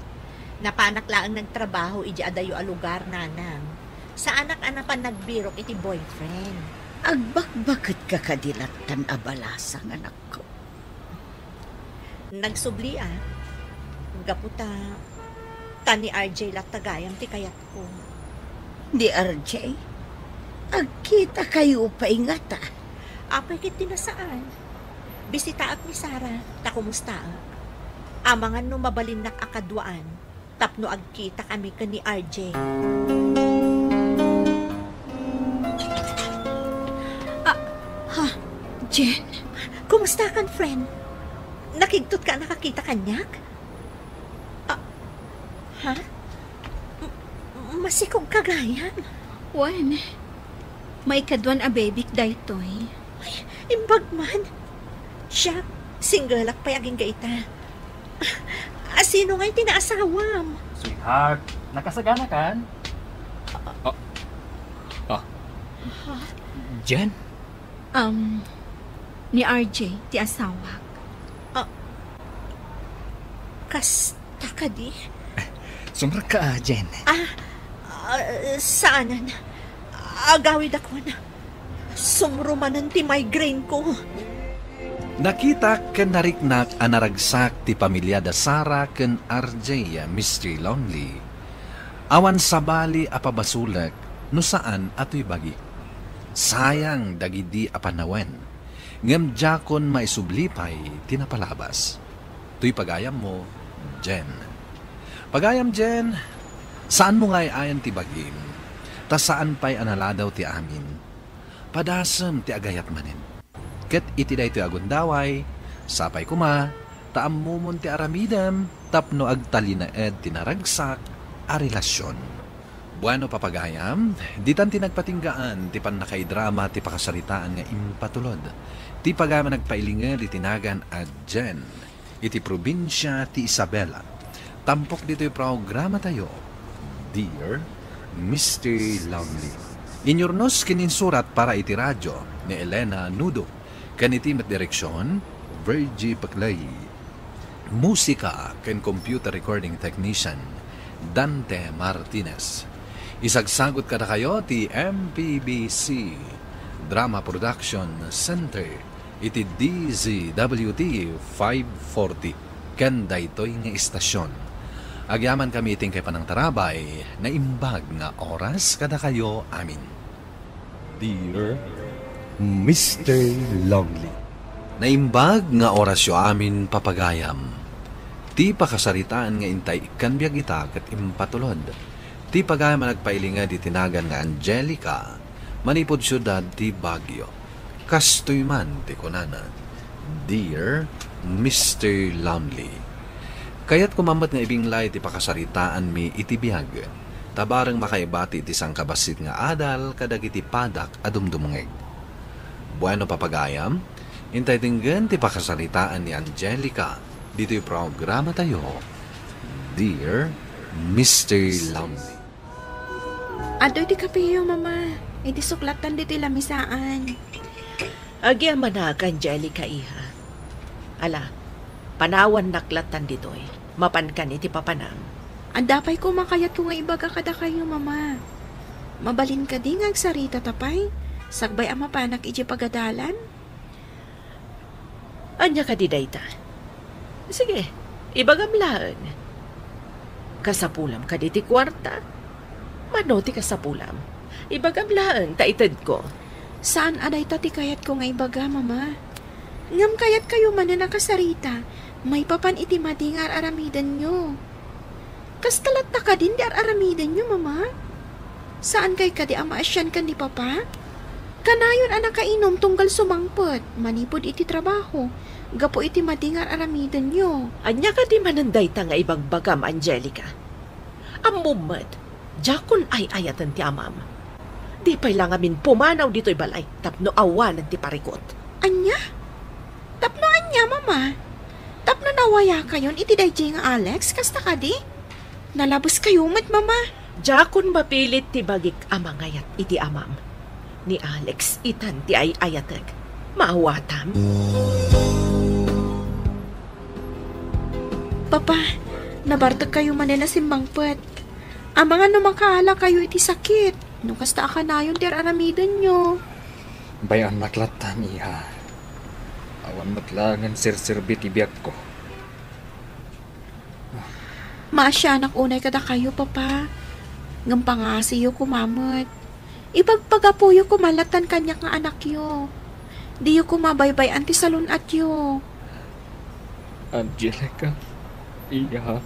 Napanak laeng nagtrabaho idiay adayo a lugar, nanang. Saanak a napan nagbirok iti boyfriend. Agbakbaketka kadi lattan a balasang, anakko? Nagsubli a. Gapu ta, ta ni R J latta gayam ti kayatko. Ni R J? Agkitakayo pay ngata? Apay ket ti nasaan. Bisitaak ni Sarah, ta kumustaak. Amangan no mabalinnak a kaduaan tapno agkitakami ken ni R J. Ah, ha? Jen? Kumustakan, friend? Nakigtotka a nakakita kaniak? Ah, ha? M-, masikogka gayam? Wen, maikaduan a bebik daytoy. Ay, imbag man. Siak, singgelak pay agingga ita. A, sino ngay ti naasawam? Sweetheart, nakasaganakan? Ah, ah. Ha? Jen? Um, ni R J ti asawak. Ah, kasta kadi? Sumrekka, Jen. Ah, ah, saanen. Agawidakon. Sumrumanen ti migraine ko. Nakitak ken nariknak a naragsak ti pamiliada Sarah ken R J, Mister Lonely. Awan sabali a pabasolek no saan a toy bagi. Sayang dagidi a panawen, ngem diakon maisubli pay ti napalabas. Toy pagayammo, Jen. Pagayam, Jen, saanmo nga ay-ayan ti bagim, ta saan pay a naladaw ti amin. Padasem ti agayat manen. Ket iti daytoy a gundaway, sapay koma ta ammomon ti aramidem tapno agtalinaed ti naragsak a relasion. Bueno, papagayam, ditan ti nagpatinggaan ti pannakaidrama ti pakasaritaan nga impatulod ti pagayam a nagpailinged iti nagan a Jen iti probinsia ti Isabela. Tampok ditoy programatayo, Dear Mister Lonely. Inyurnos ken insurat para iti radio ni Elena Nudo, ken iti met direksion, Virgie Paclay. Musika ken computer recording technician, Dante Martinez. Isagsagot kadakayo ti M P B C Drama Production Center iti D Z W T five forty ken daytoy nga istasyon. Agyamankami iti inkay panangtarabay, naimbag nga oras kadakayo amin. Dear Mister Lonely. Naimbag nga orasyo amin, papagayam. Ti pakasaritaan nga intay ikkan biag ita ket impatulod ti pagayam a nagpailinged iti nagan nga Angelica manipud siudad ti Baguio. Kastoy man ti kunana, "Dear Mister Lumley, kayatko man met nga ibinglay ti pakasaritaanmi iti biag, ta bareng makaibati iti sangkabassit nga adal kadagiti padak a dumdumngeg." Bueno, papagayam, intay denggen ti pakasaritaan ni Angelica ditoy programatayo, Dear Mister Lumley. Adtoy ti kapeyo, Mama. Idi suklattan ditoy lamisaan. Agyamanak, Angelica, iha. Ala, panawannak lattan ditoy. Mapankan iti papanam. Adda pay koma kayatko nga ibaga kadakayo, Mama. Mabalin kadi nga agsaritata pay, sakbay a mapanak idiay pagadalan? Ania kadi dayta? Sige, ibagam laeng. Kasapulam kadi ti kuarta? Mano ti kasapulam? Ibagam laeng ta itedko. Saan a dayta ti kayatko nga ibaga, Mama. Ngem kayatkayo manen a kasarita maipapan iti madi nga ar-aramidenyo. Kasta latta kadin ti ar-aramidenyo, Mama? Saankay kadi a maasian ken ni Papa? Kanayon a nakainum tunggal sumangpet manipud iti trabaho gapu iti madi nga ar-aramidenyo. Ania kadi manen dayta nga ibagbagam, Angelica? Ammom met, diakon ay-ayaten ti amam. Di pay la ngamin pumanaw ditoy balay tapno awanen ti parikut. Ania? Tapno ania, Mama? Tapno nawayakayon iti daydiay nga Alex, kasta kadi? Nalabeskayo met, Mama. Diakon mapilit ti bagik a mangayat iti amam. Ni Alex itan ti ay-ayatek. Maawatam? Papa, nabartekkayo manen a simmangpet. Amangan no makaalakayo iti sakit, no kasta a kanayon ti ar-aramidenyo. Bay-annak lattan, iha. Awan met laengen serserbi ti biagko. Maasianak unay kadakayo, Papa. Ngem pangaasiyo koma met. Ipagpagapuyo koma lattan kaniak nga anakyo. Diyo koma baybay-an ti salun-atyo. Angelica, iha.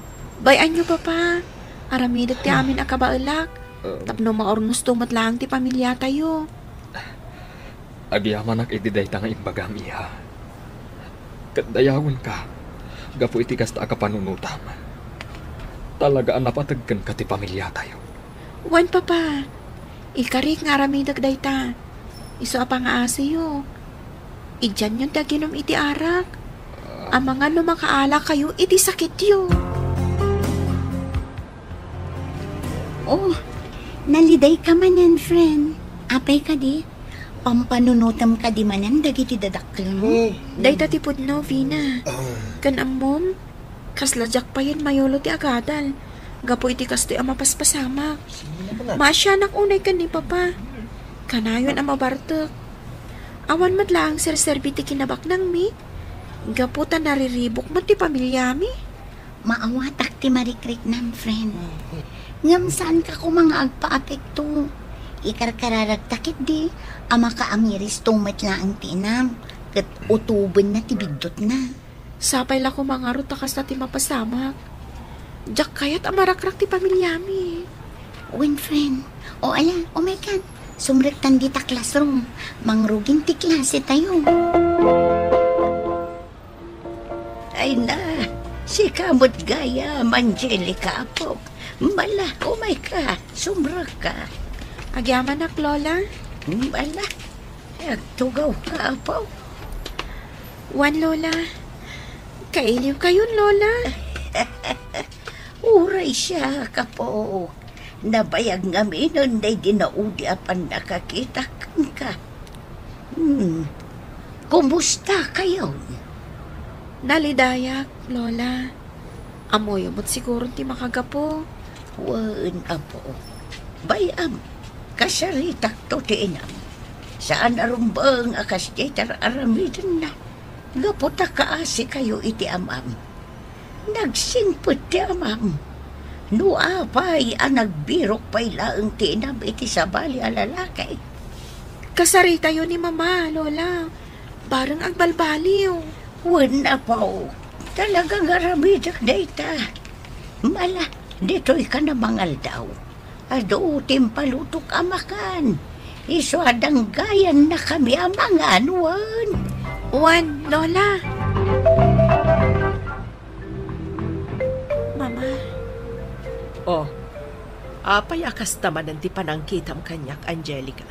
Bay-anyo, Papa. Aramidek ti amin a kabaelak. Um. Tapno maurnosto met laeng ti pamiliatayo. Agyamanak iti dayta nga imbagam, iha. Ket dayawenka gapu iti kasta a kapanunotam. Talaga a napateg kenka ti pamiliatayo. Wen, Papa. Ikarik nga aramidek dayta. Isu a pangaasiyo. Idianyon ti aginum iti arak. Amangan no makaalakayo iti sakityo. Oh, nalidayka manen, friend. Apay kadi? Pampanunotem kadi manen dagiti dadakkelmo? Hmm. Dayta ti pudno, Vina. Ah. Ken ammom, kasla diak payen mayulo ti agadal. Gapu iti kastoy a mapaspasamak. Sige na pala. Maasianak unay ken ni Papa. Kanayon a mabartek. Awan met laeng serserbi ti kinabaknangmi. Gapu ta nariribuk met ti pamiliami. Maawatak ti marikriknam, friend. Ngem saanka koma nga agpaapekto. Ikarkararagta ketdi a makaamiristo met laeng ti inam, ket utobenna ti biddutna. Sapay la koma ngarud ta kasta ti mapasamak. Diak kayat a marakrak ti pamiliami. Wen, friend. O ala, umaykan. Sumrektan dita classroom. Mangrugin ti klase tayo. Ay na, sika met gayam, Angelica, apo. Mala, umayka, sumrekka. Agyamanak, Lola. Mala, agtugawka, apo. Wen, Lola. Kailiwkayon, Lola. Uray siak, apo. Nabayag ngaminen daydi naudi a pannakakitak kenka. Hmm. Kumusta kayon? Nalidayak, Lola. Ammoyo met siguron ti makagapu. Wen, apo. Bay-am, kasaritakto ti inam. Saan a rumbeng a kasdiay ti ar-aramidenna. Gapu ta kaasikayo iti amam. Nagsingpet ti amam. No apay a nagbirok pay laeng ti inam iti sabali a lalaki. Kasaritayo ni Mama, Lola. Bareng agbalbaliw. Wen, apo. Talaga nga aramidek dayta. Mala, ditoy ka na mangaldaw. Adu ti impalutok a makan. Isu a danggayanna kami a mangan, wen. Wen, Lola. Mama. Oh, apay a kasta manen ti panangkitam kaniak, Angelica?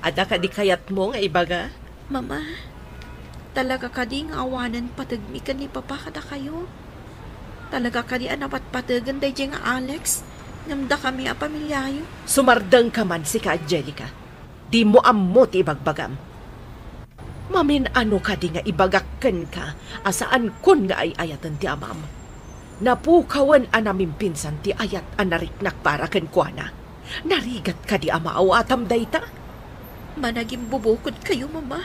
Adda kadi kayatmo nga ibaga? Mama, talaga kadi nga awanen pategmi ken ni Papa kadakayo? Talaga kadi a napatpategen daydiay nga Alex ngem dakami a pamiliayo? Sumardengka man, sika, Angelica. Dimo ammo ti ibagbagam. Mamin-ano kadi nga ibagak kenka a saankon nga ay-ayaten ti amam? Napukawen a namimpinsan ti ayat a nariknak para kenkuana. Narigat kadi a maawatam dayta? Managimbubukodkayo, Mama.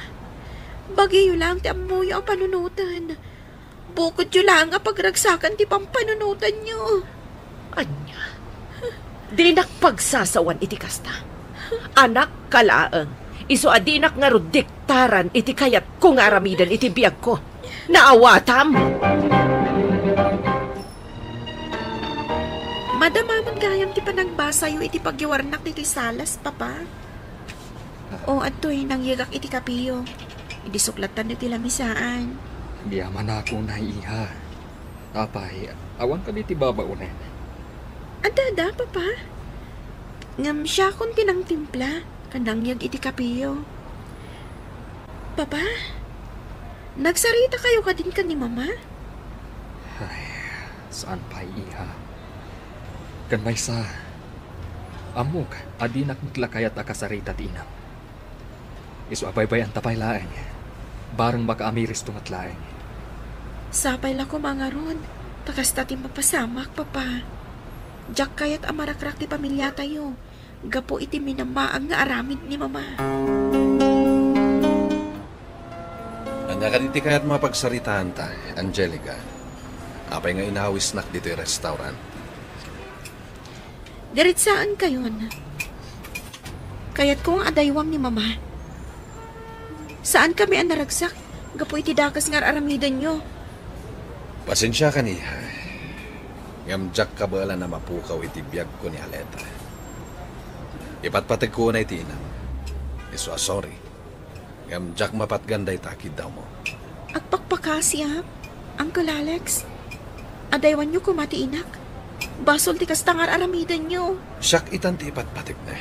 Bagiyo laeng ti ammoyo a panunoten. Bukodyo laeng a pagragsakan ti pampanunotanyo. Ania? Dinak pagsasawan iti kasta. Anakka laeng, isu a dinak ngarud diktaran iti kayatko nga aramiden iti biagko. Naawatam! Madama met gayam ti panagbasayo iti pagyawarnak ditoy salas, Papa. O, adtoy, nangyegak iti kapeyo. Idi suklattan ti lamisaan. Di amanako na, iha. Apay, awan kadi ti babaonen? Adda, adda, Papa. Ngem siakon ti nangtimpla ken nangyeg iti kapeyo. Papa, nagsaritakayo kadin ken ni Mama? Ay, saan pay, iha. Ken maysa, ammok a dinak met la kayat a kasarita ti inam. Isu a baybay-anta pay laeng. Bareng makaamiristo met laeng. Sapay la koma ngarud, ta kasta ti mapasamak, Papa. Diak kayat a marakrak ti pamiliatayo gapu iti minamaag nga aramid ni Mama. Ania kadi ti kayatmo a pagsaritaanta, Angelica? Apay nga inawisnak ditoy restaurant? Diritsaenkayon. Kayatko nga adaywam ni Mama. Saankami a naragsak gapu iti dakes nga ar-aramidenyo. Pasensiakan, iha. Ngem diak kabaelan a mapukaw iti biagko ni Aleta. Ipatpategko unay ti inam. Isu a sorry. Ngem diak mapatgan dayta a kiddawmo. Agpakpakasiak, Uncle Alex. Adaywanyo koma ti inak. Basol ti kasta nga ar-aramidenyo. Siak itan ti ipatpategna.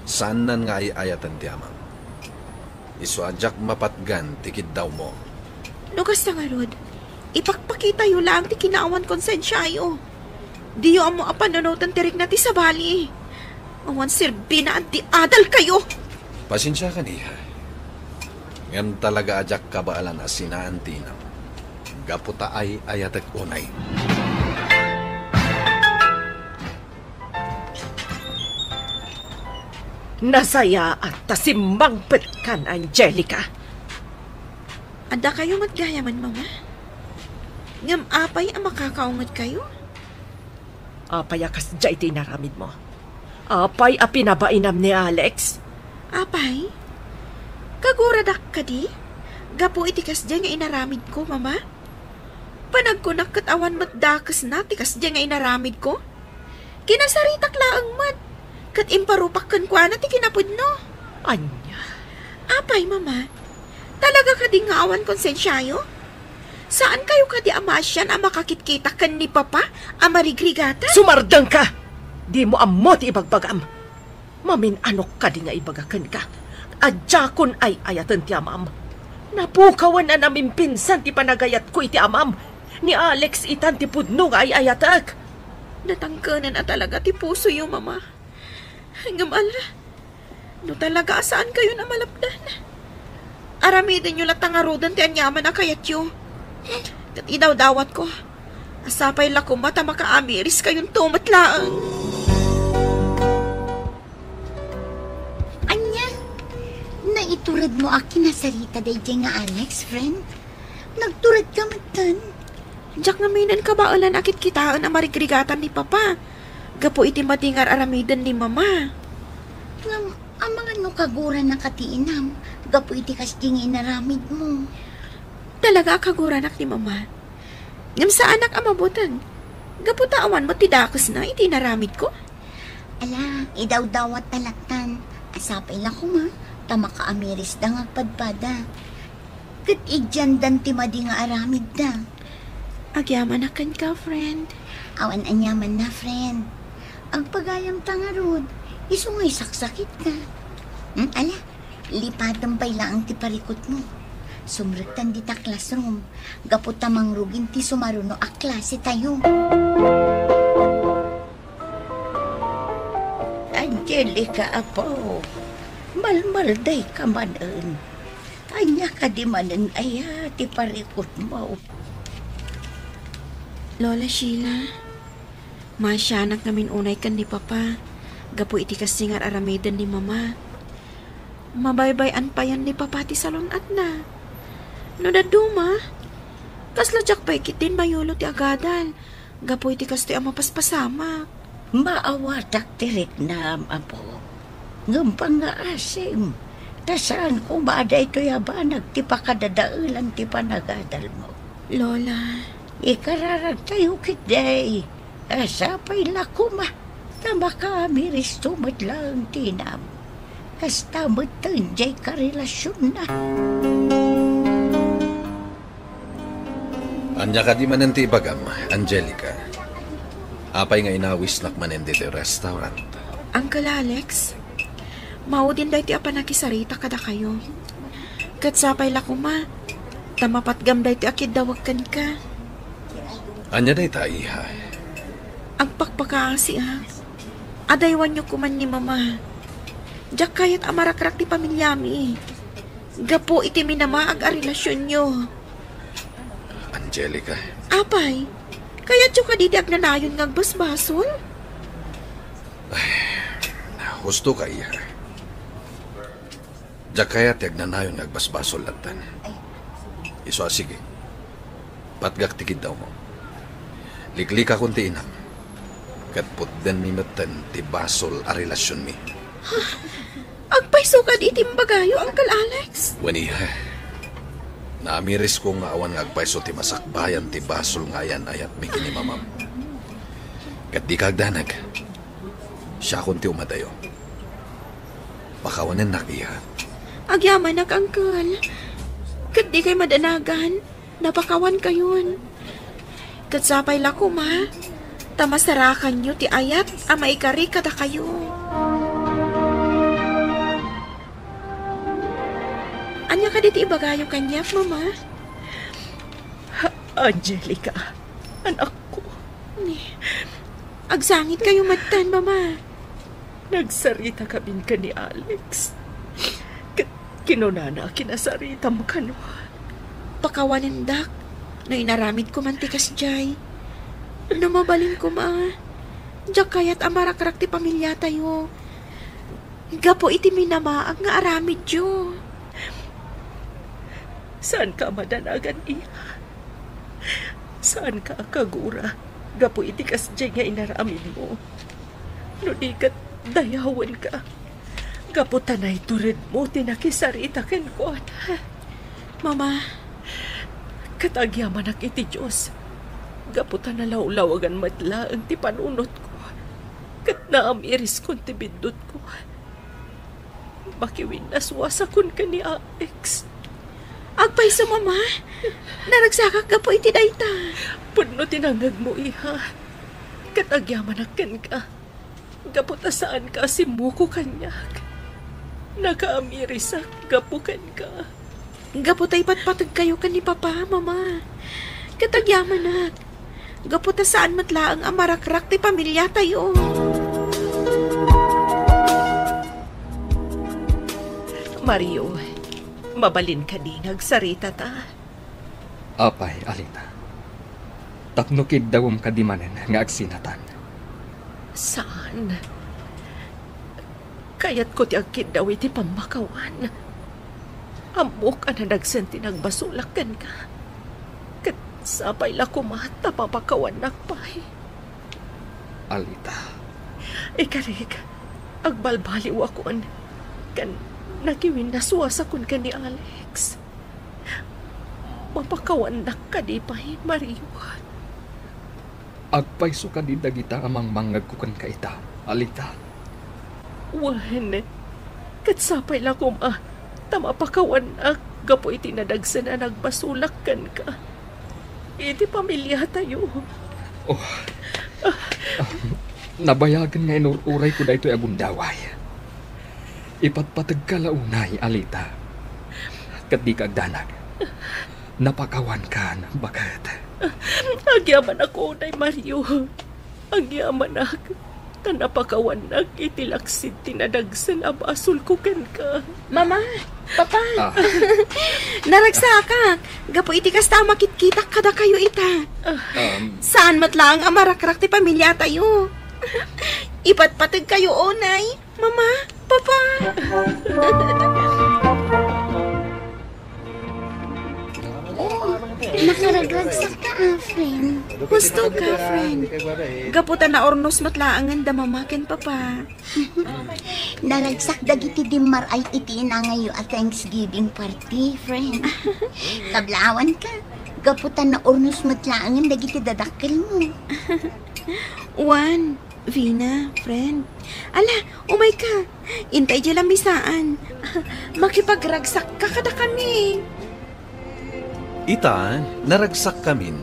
Saannan nga ay-ayaten ti amam. Isu a diak mapatgan ti kiddawmo. No kasta ngarud, ipakpakitayo laeng ti kinaawan konsensiayo. Diyo ammo a panunoten ti rikna ti sabali. Awan serbina a di adalkayo. Pasensiakan, iha. Ngem talaga a diak kabaelan a sinaan ti inam. Gapu ta ay-ayatek unay. Nasayaat ta simmangpetkan, Angelica. Addakayo met gayamen, Mama. Ngem apay a makakaungetkayo? Apay a kasdiay ti inaramidmo? Apay a pinabainam ni Alex? Apay? Kaguradak kadi? Gapu iti kasdiay nga inaramidko, Mama? Panagkunak ket awan met dakesna ti kasdiay nga inaramidko? Kinasaritak laeng met, ket imparupak kenkuana ti kinapudno. Ania? Apay, Mama? Talaga kadi nga awan konsensiayo? Saankayo kadi a maasian a makakitkitak ken ni Papa a marigrigatan? Sumardengka! Dimo ammo ti ibagbagam. Mamin-anok kadi nga ibaga kenka a diakon ay-ayaten ti amam? Napukawen a namimpinsan ti panagayatko iti amam. Ni Alex itan ti pudno nga ay-ayatek. Natangkenen a talaga ti pusoyo, Mama. Ngem ala, no talaga a saankayon a malapdan, aramidenyo latta ngaruden ti aniaman a kayatyo. Ket idawdawatko a sapay la koma ta makaamiriskayonto met laeng. Ania? Naituredmo a kinasarita daydiay nga Alex, friend? Nagturedka metten? Diak ngamin kabaelan a kitkitaen a marigrigatan ni Papa gapu iti madi nga ar-aramiden ni Mama. Ngem, amangan no kagurana ka ti inam gapu iti kasdi nga inaramidmo? Talaga a kaguranak ni Mama. Ngem saanak a mabuteng. Gapu ta awan met ti dakesna iti inaramidko. Ala, idawdawat ta lattan. Sapay la koma, ta makaamirisda nga agpadpada. Ket idiandan ti madi nga aramidda. Agyamanak kenka, friend. Awan aniamanna, friend. Agpagayamta ngarud, isu nga isaksakitka. Hmm, ala, lipatem pay laeng ti parikutmo. Sumrektan dita classroom, gapu ta mangrugin ti sumaruno a klasetayo. Angelica, apo, malmaldayka manen. Ania kadi manen aya ti parikutmo? Lola Sheila, maasianak ngamin unay ken ni Papa gapu iti kasdi nga ar-aramiden ni Mama. Mabaybay-an payen ni Papa ti salun-atna. No dadduma, kasla diak pay ketdin mayulo ti agadal gapu iti kastoy a mapaspasamak. Maawatak ti riknam, apo. Ngem pangngaasim, ta saan koma a daytoy a banag ti pakadadaelan ti panagadalmo. Lola. Ikararagtayo ketdi. A, sapay la koma, ta makaamiristo met laeng ti inam. Kasta metten diay karelasionna. Ania kadi manen ti ibagam, Angelica? Apay nga inawisnak manen ditoy restaurant? Uncle Alex, maudin daytoy a pannakisarita kadakayo. Ket sapay la koma, ta mapatgam daytoy a kiddawek kenka. Ania dayta, iha? Agpakpakaasiak. Adaywanyo koman ni Mama. Diak kayat a marakrak ti pamiliami gapu iti minamaag a relasionyo. Angelica. Apay, kayatyo kadi ti agnanayon nga agbasbasol? Husto ka, iha. Diak kayat ti agnanayon nga agbasbasol lattan. Isu a, sige. Patgak ti kiddawmo. Liklikakon ti inam. Ket putdenmi metten ti basol a relasionmi. Agpayso kadi ti imbagayo, Uncle Alex? Wen, iha. Naamirisko nga awan nga agpayso ti masakbayan ti basol nga ayan-ayatmi ken ni Mamam. Ket dika agdanag. Siakon ti umadayo. Pakawanennak, iha. Agyamanak, Uncle. Ket dikay madanagan. Napakawankayon. Ket sapay la koma, ta masarakanyo ti ayat a maikari kadakayo. Ania kadi ti ibagayo kaniak, Mama? Angelica, anakko. Agsangitkayo metten, Mama. Nagsarita kamin ken ni Alex. Ket kinunana a kinasaritam kano. Pakawanendak no inaramidko man ti kasdiay. No mabalin koma, diak kayat a marakrak ti pamiliatayo gapu iti minamaag nga aramidyo. Saanka a madanagan, iha. Saanka a kagura gapu iti kasdiay nga inaramidmo. No di ket, dayawenka. Gapu ta naituredmo ti nakisarita kenkuana. Mama. Ket agyamanak iti Dios, gapu ta nalawlawagan met laeng ti panunotko, ket naam-iriskon ti biddutko. Makiwinnasuasakon ken ni Alex. Agpayso, Mama. Naragsakak gapu iti dayta. Pudno ti nangngegmo, iha. Ket agyamanak kenka. Gapu ta saanka a simmuko kaniak. Nakaamirisak gapu kenka. Gapu ta ipatpategkayo ken ni Papa, Mama. Ket agyamanak. Gapu ta saan met laeng a marakrak ti pamiliatayo. Mario, mabalin kadi nga agsaritata? Apay, Alita. Tapno kiddawem kadi manen nga agsinatan? Saan. Kayatko ti agkiddaw iti pammakawan. Ammok a nanagsen ti nagbasolak kenka. Ket sapay la koma ta papakawannak pay. Alita. Ikarik, agbalbaliwakon. Ken nakiwinnasuasakon ken ni Alex. Mapakawannak kadi pay, Mario? Agpayso kadi dagita a mangmangngegko kenka ita, Alita? Wen, ket sapay la koma ta mapakawannak gapu iti nadagsen a nagbasolak kenka iti pamiliatayo. Oh, nabayagen nga inur-urayko daytoy a gundaway. Ipatpategka la unay, Alita. Ket dika agdanag. Napakawankan, baket. Agyamanak unay, Mario. Agyamanak. Ta napakawannak iti laksid ti nadagsen a basolko kenka. Mama, Papa, Ah. naragsakak. Gapu iti kasta a makitkitak kadakayo ita. Um, Saan met laeng a marakrak ti pamiliatayo. Ipatpategkayo unay, Mama, Papa. Oh, nakaragragsak ka, ah, friend. Husto ka, friend. Gapu ta naurnos met laengen da Mama ken Papa. Naragsak dagiti dimmaray iti inangayo a Thanksgiving party, friend. Kablawan ka. Gapu ta naurnos met laengen dagiti dadakkelmo. Wen, Vina, friend. Ala, umay ka. Intay diay lamisaan. Makipagragsak ka kadakami. Ita, naragsak kamin.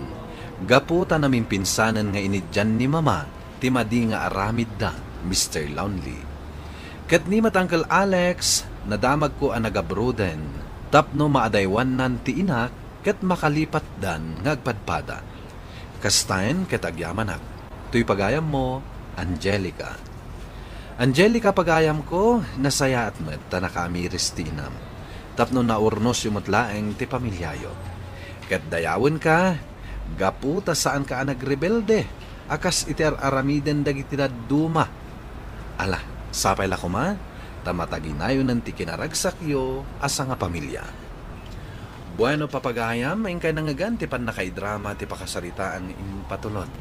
Gapu ta namimpinsanen nga iniddian ni Mama ti madi nga aramidda, Mister Lonely. Ket ni met Uncle Alex, nadamagko a nagabruden tapno maadaywannan ti inak ket makalipatdan nga agpadpada. Kastaen ket agyamanak. Toy pagayammo, Angelica. Angelica, pagayamko, nasayaat met ta nakaamiris ti inam. Tapno naurnosiyo met laeng ti pamiliayo. Ket dayawenka, gapu ta saanka a nagrebelde a kas iti ar-aramiden dagiti dadduma. Ala, sapay la koma, ta mataginayonen ti kinaragsakyo a sangapamilia. Bueno, papagayam, inkay nangngegan ti pannakaidrama ti pakasaritaan nga impatulod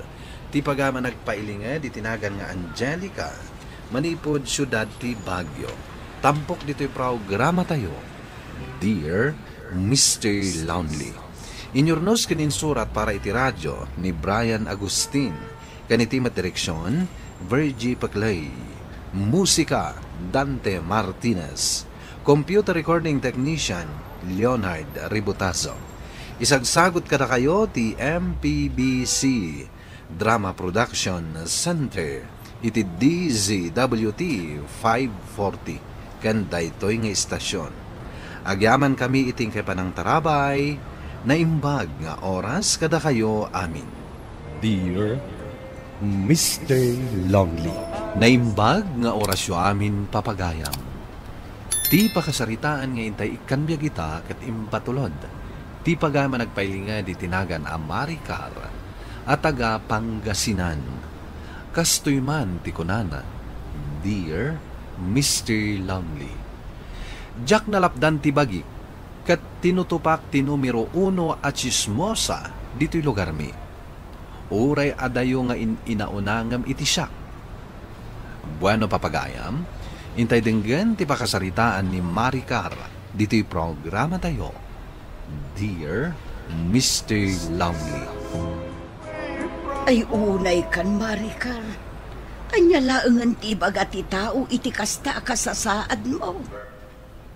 ti pagayam a nagpailinged iti nagan nga Angelica, manipud siudad ti Baguio. Tampok ditoy programatayo, Dear Mister Lonely. Inyurnos ken insurat para iti radyo ni Brian Agustin, ken iti met direksion, Virgie Paclay. Musika, Dante Martinez. Computer recording technician, Leonard Ributazo. Isagsagut kadakayo ti M P B C Drama Production Center iti D Z W T five forty ken daytoy nga istasyon. Agyamankami iti inkay panangtarabay, naimbag nga oras kadakayo amin. Dear Mister Lonely. Naimbag nga orasyo amin, papagayam. Ti pakasaritaan nga intay ikkan biag ita ket impatulod ti pagayam a nagpailinged iti nagan a Maricar a taga Pangasinan. Kastoy man ti kunana, Dear Mister Lonely. Diak nalapdan ti bagik ket tinutupak ti numero uno a tsismosa ditoy lugarmi. Uray adayo nga in-inauna ngem iti siak. Bueno, papagayam, intay denggen ti pakasaritaan ni Maricar ditoy programatayo, Dear Mister Lonely. Ay, unay kan, Maricar. Ania laengen ti ibaga ti tao iti kasta a kasasaadmo?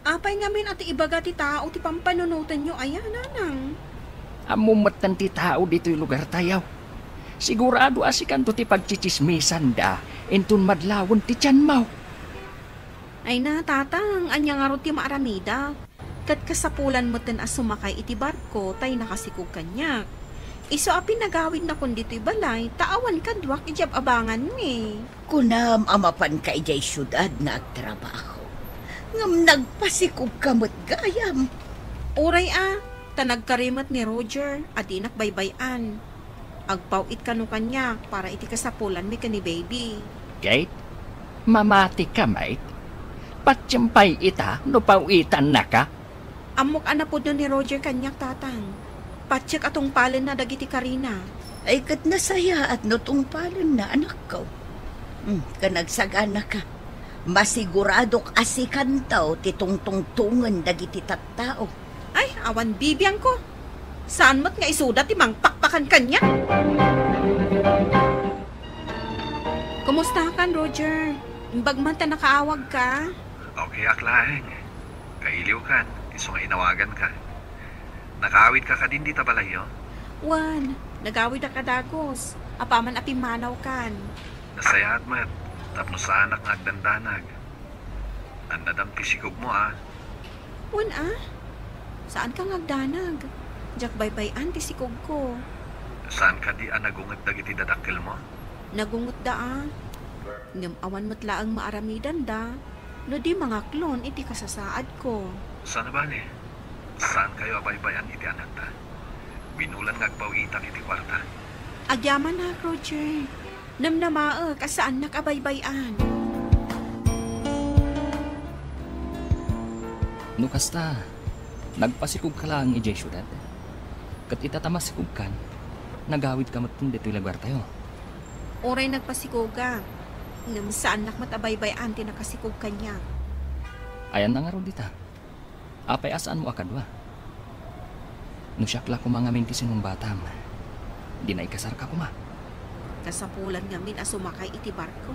Apay ngamin a ti ibaga ti tao ti pampanunotenyo aya, Nanang? Ammom metten ti tao ditoy lugartayo. Sigurado a sikanto ti pagtsitsismisanda inton madlawen ti tianmo. Ay na, Tatang, ania ngarud ti maaramidak? Ket kasapulan metten a sumakay iti barko tay nakasikog kaniak. Isu a pinagawidnakon ditoy balay, ta awan kaduak idiay abanganmi. Kunam a mapanka idiay siudad nga agtrabaho, ngem nagpasikogka met gayam. Uray a, ta nagkari met ni Roger a dinak baybay-an. Agpaw-it kano kaniak para iti kasapulanmi ken ni Baby. Kate, mamatika met? Patiem pay ita no paw-itannaka. Ammok a napudno ni Roger kaniak, Tatang. Patiek a tungpalenna dagiti karina. Ay, ket nasayaat no tungpalenna, anakko. Hmm, ken agsaganaka. Masiguradok a sikanto ti tungtungtongen dagiti tattao. Ay, awan bibiangko. Saan met nga isuda ti mangpakpakan kaniak? Kumustakan, Roger? Imbag man ta nakaawagka? Okay ak laeng. Kailiwkan, isu nga inawaganka. Nakaawidka kadin dita balayyo? Wen, nagawid a kadagus. Apaman a pimmanawkan. Nasayaat met, tapno saanak nga agdandanag. Annadam ti sikogmo, a? Wen, a? Saanka nga agdanag. Diak baybay-an ti sikogko. Saan kadi a nagunget dagiti dadakkelmo? Nagungetda, a. Ngem awan met laeng maaramidanda no di mangaklon iti kasasaadko. Saan a bale? Saankayo a baybay-an iti anakta? Binulan nga agpaw-itak iti kuarta. Agyamanak, Roger. Namnamaek a saannak a baybay-an. No kasta, nagpasikogka laeng idiay siudad. Ket ita ta masikogkan, nagawidka metten ditoy lugartayo. Uray nagpasikogak, ngem saannak met a baybay-an ti nakasikog kaniak. Ayanna ngarud dita? Apay a saanmo a kadua? No siak la koma ngamin ti sinungbatam, dina ikasarka koma. Kasapulan ngamin a sumakay iti barko,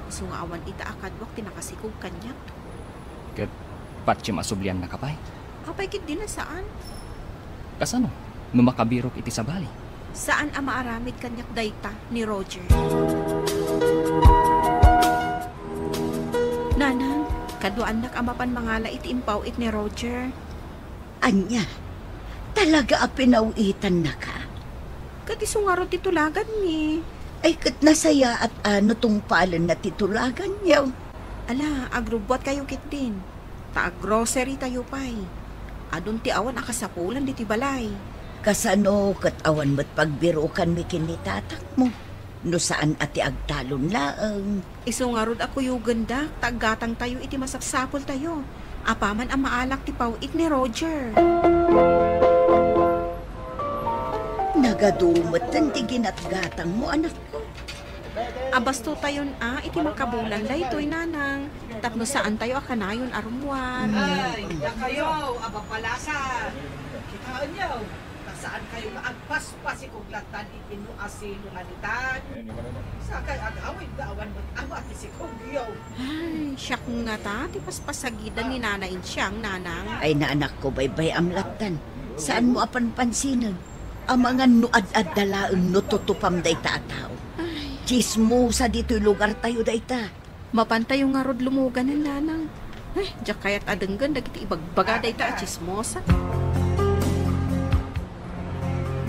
isu nga awan ita a kaduak ti nakasikog kaniak. Ket patiem a subliannaka pay? Apay ket dina saan? Kasano no makabirok iti sabali? Saan a maaramid kaniak dayta ni Roger. Nanang, kaduaannak a mapan mangala iti impaw-it ni Roger. Ania? Talaga a pinaw-itannaka? Ket isu ngarud ti tulaganmi. Ay, ket nasayaat a no tungpalenna ti tulaganyo. Ala, agrubbuatkayo ketdin. Ta aggrocery tayo pay. Adun ti awan a kasapulan ditoy balay. Kasano ket awan met pagbirokanmi ken ni tatangmo? No saan a ti agtalon laeng. Isu ngarud a kuyogendak ta aggatangtayo iti masapsapultayo. Apaman a maalak ti paw-it ni Roger. Nagadu metten ti ginatgatangmo, anakko. Abastotayon a iti makabulan daytoy, nanang, tapno saantayo a kanayon a rummuar. Ay, dakayo a mapalasa. Kitaenyo, ta saankayo nga agpaspasikog lattan iti no asino nga nitan. Sakay agawid nga awan met ama ti sikogyo. Ay, siak ngata ti paspasagidan ni Nana Insiang, nanang. Ay, anakko, baybay-am lattan. Saanmo a panpansinen? Amangan no ad-adda laeng no tutupam dayta a tao. Ay. Tsismosa ditoy lugartayo dayta. Mapantayo ngarud lumuganen, nanang. Ay, diak kayat a denggen dagiti ibagbaga dayta a tsismosa.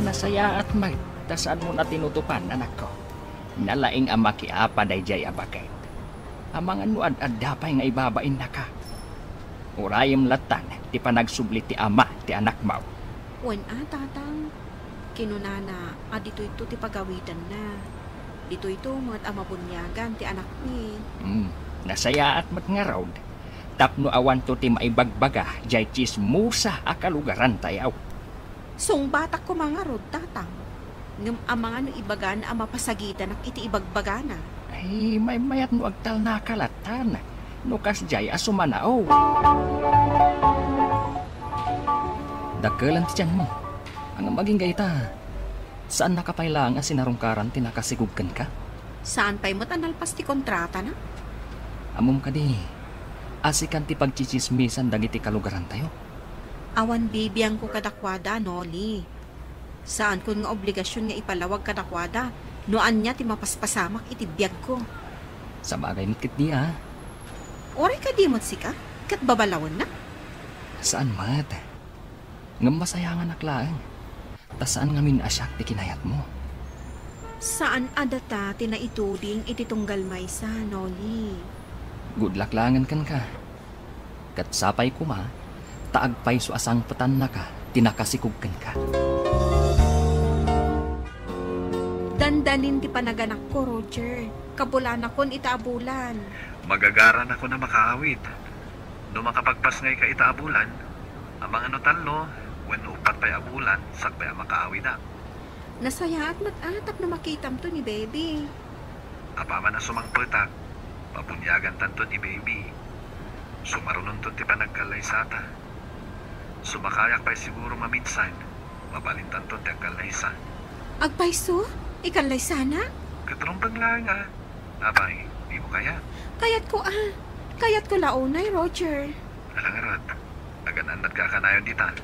Nasayaat met ta saanmo a tinutupan, anakko. Nalaing a makiapa daydiay a baket. Amangan no ad-adda pay nga ibabainnaka. Urayem lattan ti panagsubli ti ama ti anakmo. Wen a, tatang. Kinunana a ditoyto ti pagawidanna. Ditoyto met a mabuniagan ti anakmi. Hmm, nasayaat met ngarud tapno awanto ti maibagbaga diay tsismosa a kalugarantayo. Sungbatak koma ngarud, tatang. Ngem amangan no ibagana a mapasagidanak iti ibagbagana. Ay, maymayat no agtalnaka lattan. No kasdiay a sumanao. Dakkelan ti tianmo. Ngem agingga ita, saannaka pay laeng a sinarungkaran ti nakasigug kenka? Saan pay met a nalpas ti kontratana? Ammom kadi, a sikan ti pagtsitsismisan dagiti kalugarantayo? Awan bibiangko kadakuada, Noli. Saankon nga obligasion nga ipalawag kadakuada no ania ti mapaspasamak iti biagko. Sabagay met ketdi a. Uray kadi met sika, ket babalawennak? Saan met. Ngem masayanganak laeng, ta saan ngamin a siak ti kinayatmo. Saan a data ti naituding iti tunggal maysa, Noli. Good luck laengen kenka. Ket sapay koma, ta agpayso a sangpetannaka ti nakasikog kenka. Dandanin ti panaganakko, Roger. Kabulanakon ita a bulan. Magagaranakon a makaawid. No makapagpasngayka ita a bulan, amangan no tallo wenno uppat pay a bulan, sakbay a makaawidak. Nasayaat met a tapno makitamto ni Baby. Apaman a sumangpetak, pabuniagantanto ni Baby. Sumarunonton ti panagkallaysata. Sumakayak pay siguro maminsan, Mabalintanton ti agkallaysa. Agpayso? Ikallaysanak? Ket rumbeng laeng a. Apay, dimo kayat? Kayatko a. Kayatko la unay, Roger. Ala ngarud, agan-annadka a kanayon ditan.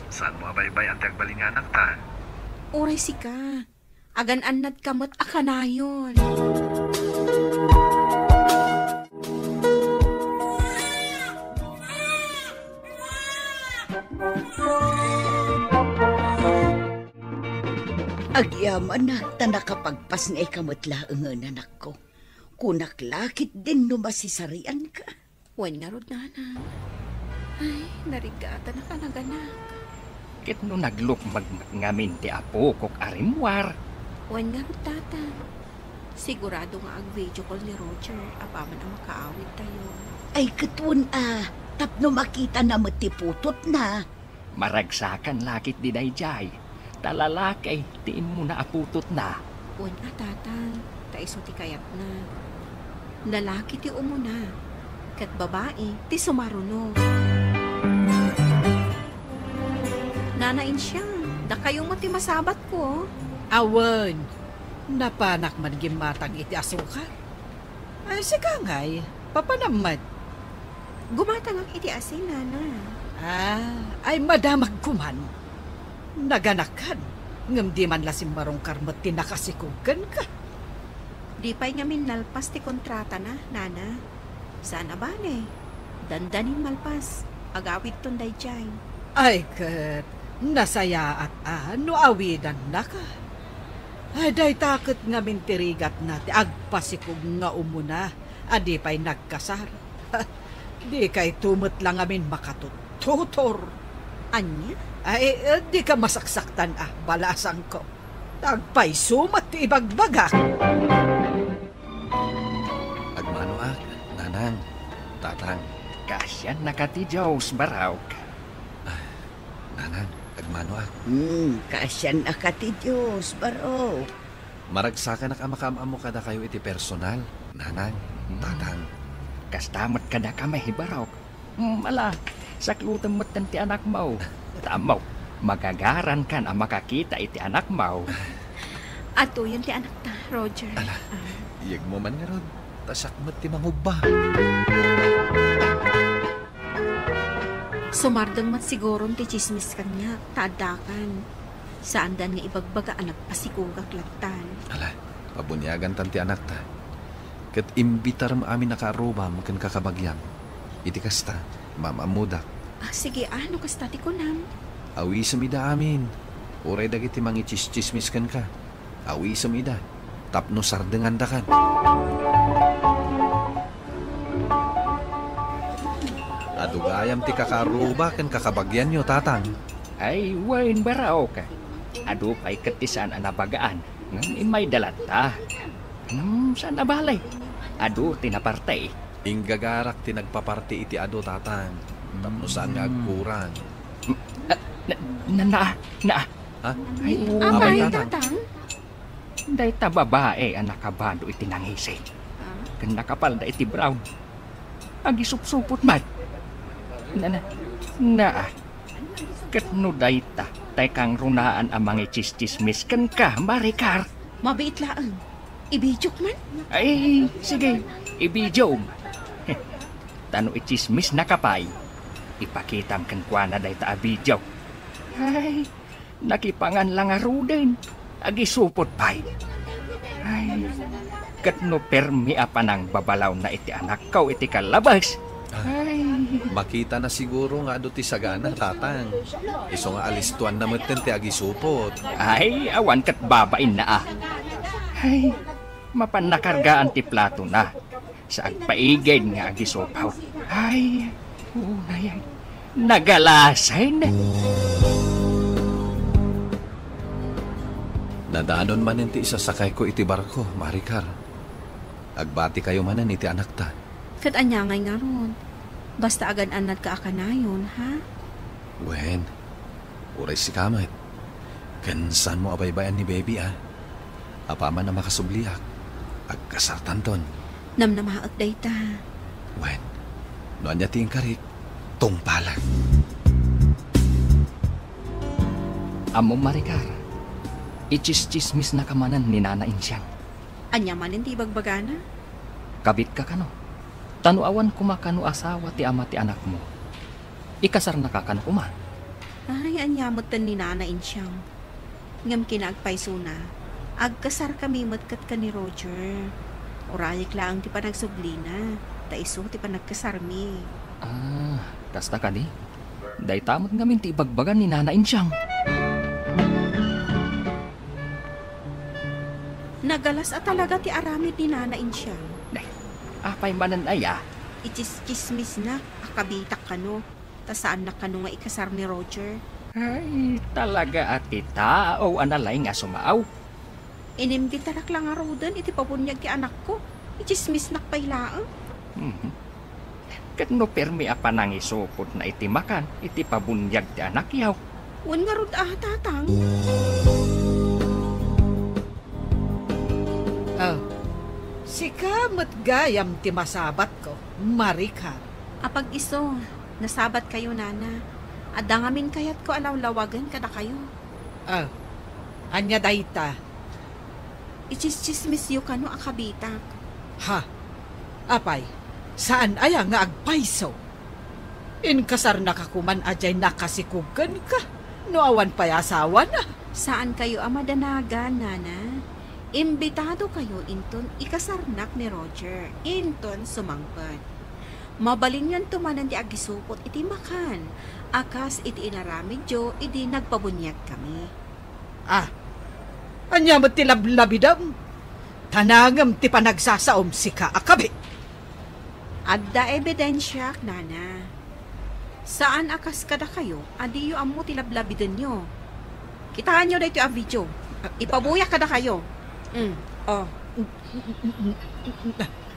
Saanmo a baybay-an ti agbalin nga anakta. Uray sika. Agan-annadka met a kanayon. Agyamanak ta nakapagpasngayka met laengen, anakko. Kunak la ketdin no masisarianka. Wen ngarud, nanang. Ay, narigatanak a naganak. Ket no naglukmeg met ngamin ti apokok a rimmuar. Wen ngarud, tatang. Sigurado nga ag-video call ni Roger apaman a makaawidtayo. Ay, ket wen a, tapno makitana met ti putotna. Maragsakan la ketdi daydiay, ta lalaki ti immuna a putotna. Wen a, tatang, ta isu ti kayatna. Lalaki ti umuna, ket babai ti sumaruno. Nana Insia, dakayo met ti masabatko. Awan, napanak man gimmatang iti asukar. Ay, sika ngay, papanam met. Gumatangak iti asin, nana. Ah, ay madamag koman. Naganakan, ngem di man la simmarungkar met ti nakasikog kenka. Di pay ngamin nalpas ti kontratana, nana. Saan a bale, dandanin malpas, agawidton daydiay. Ay ket, nasayaat a no awidannaka. Ay, dayta ket ngamin ti rigatna ti agpasikog nga umuna a di pay nagkasar. Dikayto met la ngamin makatuttutor. Ania? Ay, eh, dika masaksaktan a, balasangko. Agpayso met ti ibagbagak. Agmanoak, nanang, tatang. Kaasiannaka ti Dios, barok. Ah, nanang, agmanoak. Hmm, kaasiannaka ti Dios, barok. Maragsakanak a makaam-ammo kadakayo iti personal, nanang, hmm, tatang. Kasta met kadakami, barok. Hmm, ala, saklutem metten ti anakmo. Ta ammok, magagarankan a makakita iti anakmo. Atoyen ti anakta, Roger. Ala, ah, iyegmo man ngarud, ta siak met ti mangubba. Sumardeng met siguron ti tsismis kaniak, ta addakan. Saandan nga ibagbaga a nagpasikogak lattan. Ala, pabuniagantan ti anakta. Ket imbitarem amin a kaarrubam ken kakabagiam. Iti kasta, maam-ammodak. Ah, sige, ah, no kasta ti kunam. Awisem ida amin. Uray dagiti mangitsistsismis kenka. Awisem ida, tapno sardengandakan. Adu gayam ti kakaarruba ken kakabagianyo, tatang. Ay, wen, barok. Adu pay ket ti saan a nabagaan. Ngem immayda latta. Ngem saan a bale. Adu ti naparte. Inggagarak ti nagpaparte iti adu, tatang. Tapno saan nga agkurang. Ah, na, na, na, na. Ha? Ay, apay, tatang? Dayta babae a nakabado iti nangisi. Ah? Ken nakapalda iti brown. Agisupsupot man. Na, na, na. Ket no dayta, tay kangrunaan a mangitsistsismis kenka, Maricar. Mabiit laeng. Ibidiok man? Ay, sige, ibidiom. Ta no itsismisnaka pay, ipakitam kenkuana dayta a bidio. Ay, nakipangan la ngaruden. Agisupot pay. Ay, ket no permi a panangbabalawna iti anakko iti kallabas. Ah, ay. Makitana siguro nga adu ti sagana, tatang. Isu nga alistuanna metten ti agisupot. Ay, awan ket babainna a. Ay, mapanna kargaan ti platona. Sa agpaigid nga agisupot. Ay, unay, nagalasen. Nadanon manen ti isasakayko iti barko, Maricar. Agbatikayo manen iti anakta. Ket ania ngay ngarud? Basta agan-annadka a kanayon, ha? Wen, uray sika met. Ken saanmo a baybay-an ni Baby, a? Apaman a makasubliak, agkasartanton. Namnamaek dayta. Wen, no ania ti inkarik, tungpalek. Ammom, Maricar, itsistsismisnaka manen ni Nana Insiang. Ania manen ti ibagbagana? Kabitka kano? Ta no awan koma kano asawa ti ama ti anakmo, ikasarnaka kano koma? Ay, ania metten ni Nana Insiang. Ngem kinaagpaysona, agkasarkami met ket ken ni Roger. Urayek laeng ti panagsublina, ta isu ti panagkasarmi. Ah, kasta kadi? Dayta met ngamin ti ibagbaga ni Nana Insiang. Nagalas a talaga ti aramid ni Nana Insiang. Apay manen aya? Itsistsismisnak a kabitak kano, ta saannak kano nga ikasar ni Roger. Ay, talaga a ti tao a nalaing a sumaaw. Inimbitarak la ngaruden iti pabuniag ti anakko. Itsismisnak pay laeng. Mhm. Ket no permi a panangisupotna iti makan iti pabuniag ti anakyaw? Wen ngarud a, tatang. Ah, sika met gayam ti masabatko, Maricar. Apag isu, nasabatkayo, Nana. Adda ngamin kayatko a lawlawagen kadakayo. Ah, ania dayta? Itsistsismisyo kano a kabitak. Ha? Apay, saan aya nga agpayso? Inkasarnaka koman a diay nakasikog kenka no awan pay asawana. Saankayo a madanagan, Nana. Imbitadokayo inton ikasarnak ni Roger, inton sumangpet. Mabalinyon to manen ti agisupot iti makan, a kas iti inaramidyo idi nagpabuniagkami. Ah, ania met ti lablabidem? Ta nangem ti panagsasaom, sika a kabit. Adda ebidensiak, Nana. Saan a kas kadakayo a diyo ammo ti lablabidenyo. Kitaenyo daytoy a video. Ipabuyak kadakayo. Mm, oh.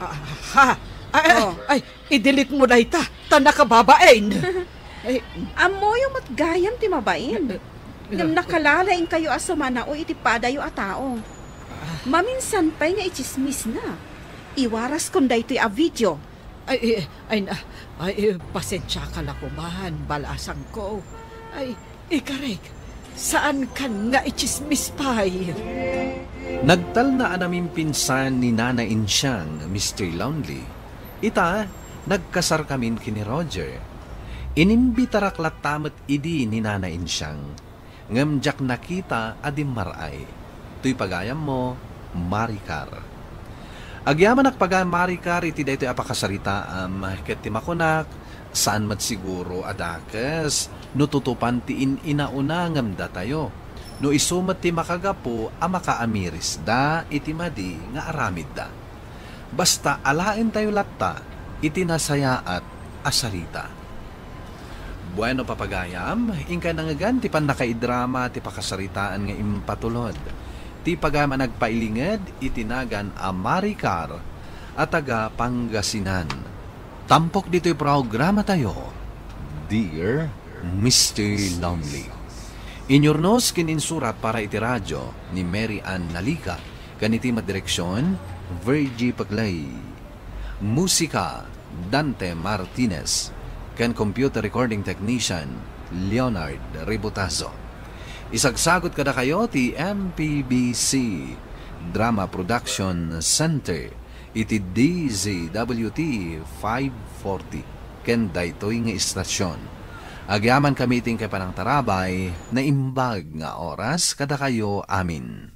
Ah, ha? Ay, ay, Oh. ay, i-delete mo dayta, ta nakababain. Ay. Ammoyo met gayam ti mabain. Ngem nakalalaingkayo a sumanaw iti padayo a tao. Maminsan pay nga itsismisna. Iwaraskon daytoy a video. Ay, ay, ay, na, ay, eh, pasensiaka la koman, balasangko. Ay, ikarik, saankan nga itsismis pay. Nagtalna a namimpinsan ni Nana Insiang, Mister Lonely. Ita, nagkasarkamin ken ni Roger. Inimbitarak latta met idi ni Nana Insiang. Ngem diak nakita a dimmar-ay. Toy pagayammo, Maricar. Agyamanak pagayam, Maricar, iti daytoy a pakasaritaam, ket ti makunak, saan met siguro a dakes no tutupan ti in-inauna ngem datayo, no isu met ti makagapu a makaamirisda iti madi nga aramidda. Basta alaentayo latta iti nasayaat a sarita. Bueno, papagayam, inkay nangngegan ti pannakaidrama ti pakasaritaan nga impatulod ti pagayam a nagpailinged iti nagan a Maricar a taga Pangasinan. Tampok ditoy programatayo, Dear Mister Lonely. Inyurnos ken insurat para iti radyo ni Mary Ann Nalica, ken iti madireksion, Virgie Paclay. Musika, Dante Martinez, ken computer recording technician, Leonard Ributazo. Isagsagut kadakayo ti M P B C Drama Production Center iti D Z W T five forty ken daytoy nga istasion. Agyamankami iti inkay panangtarabay, naimbag nga oras kadakayo amin.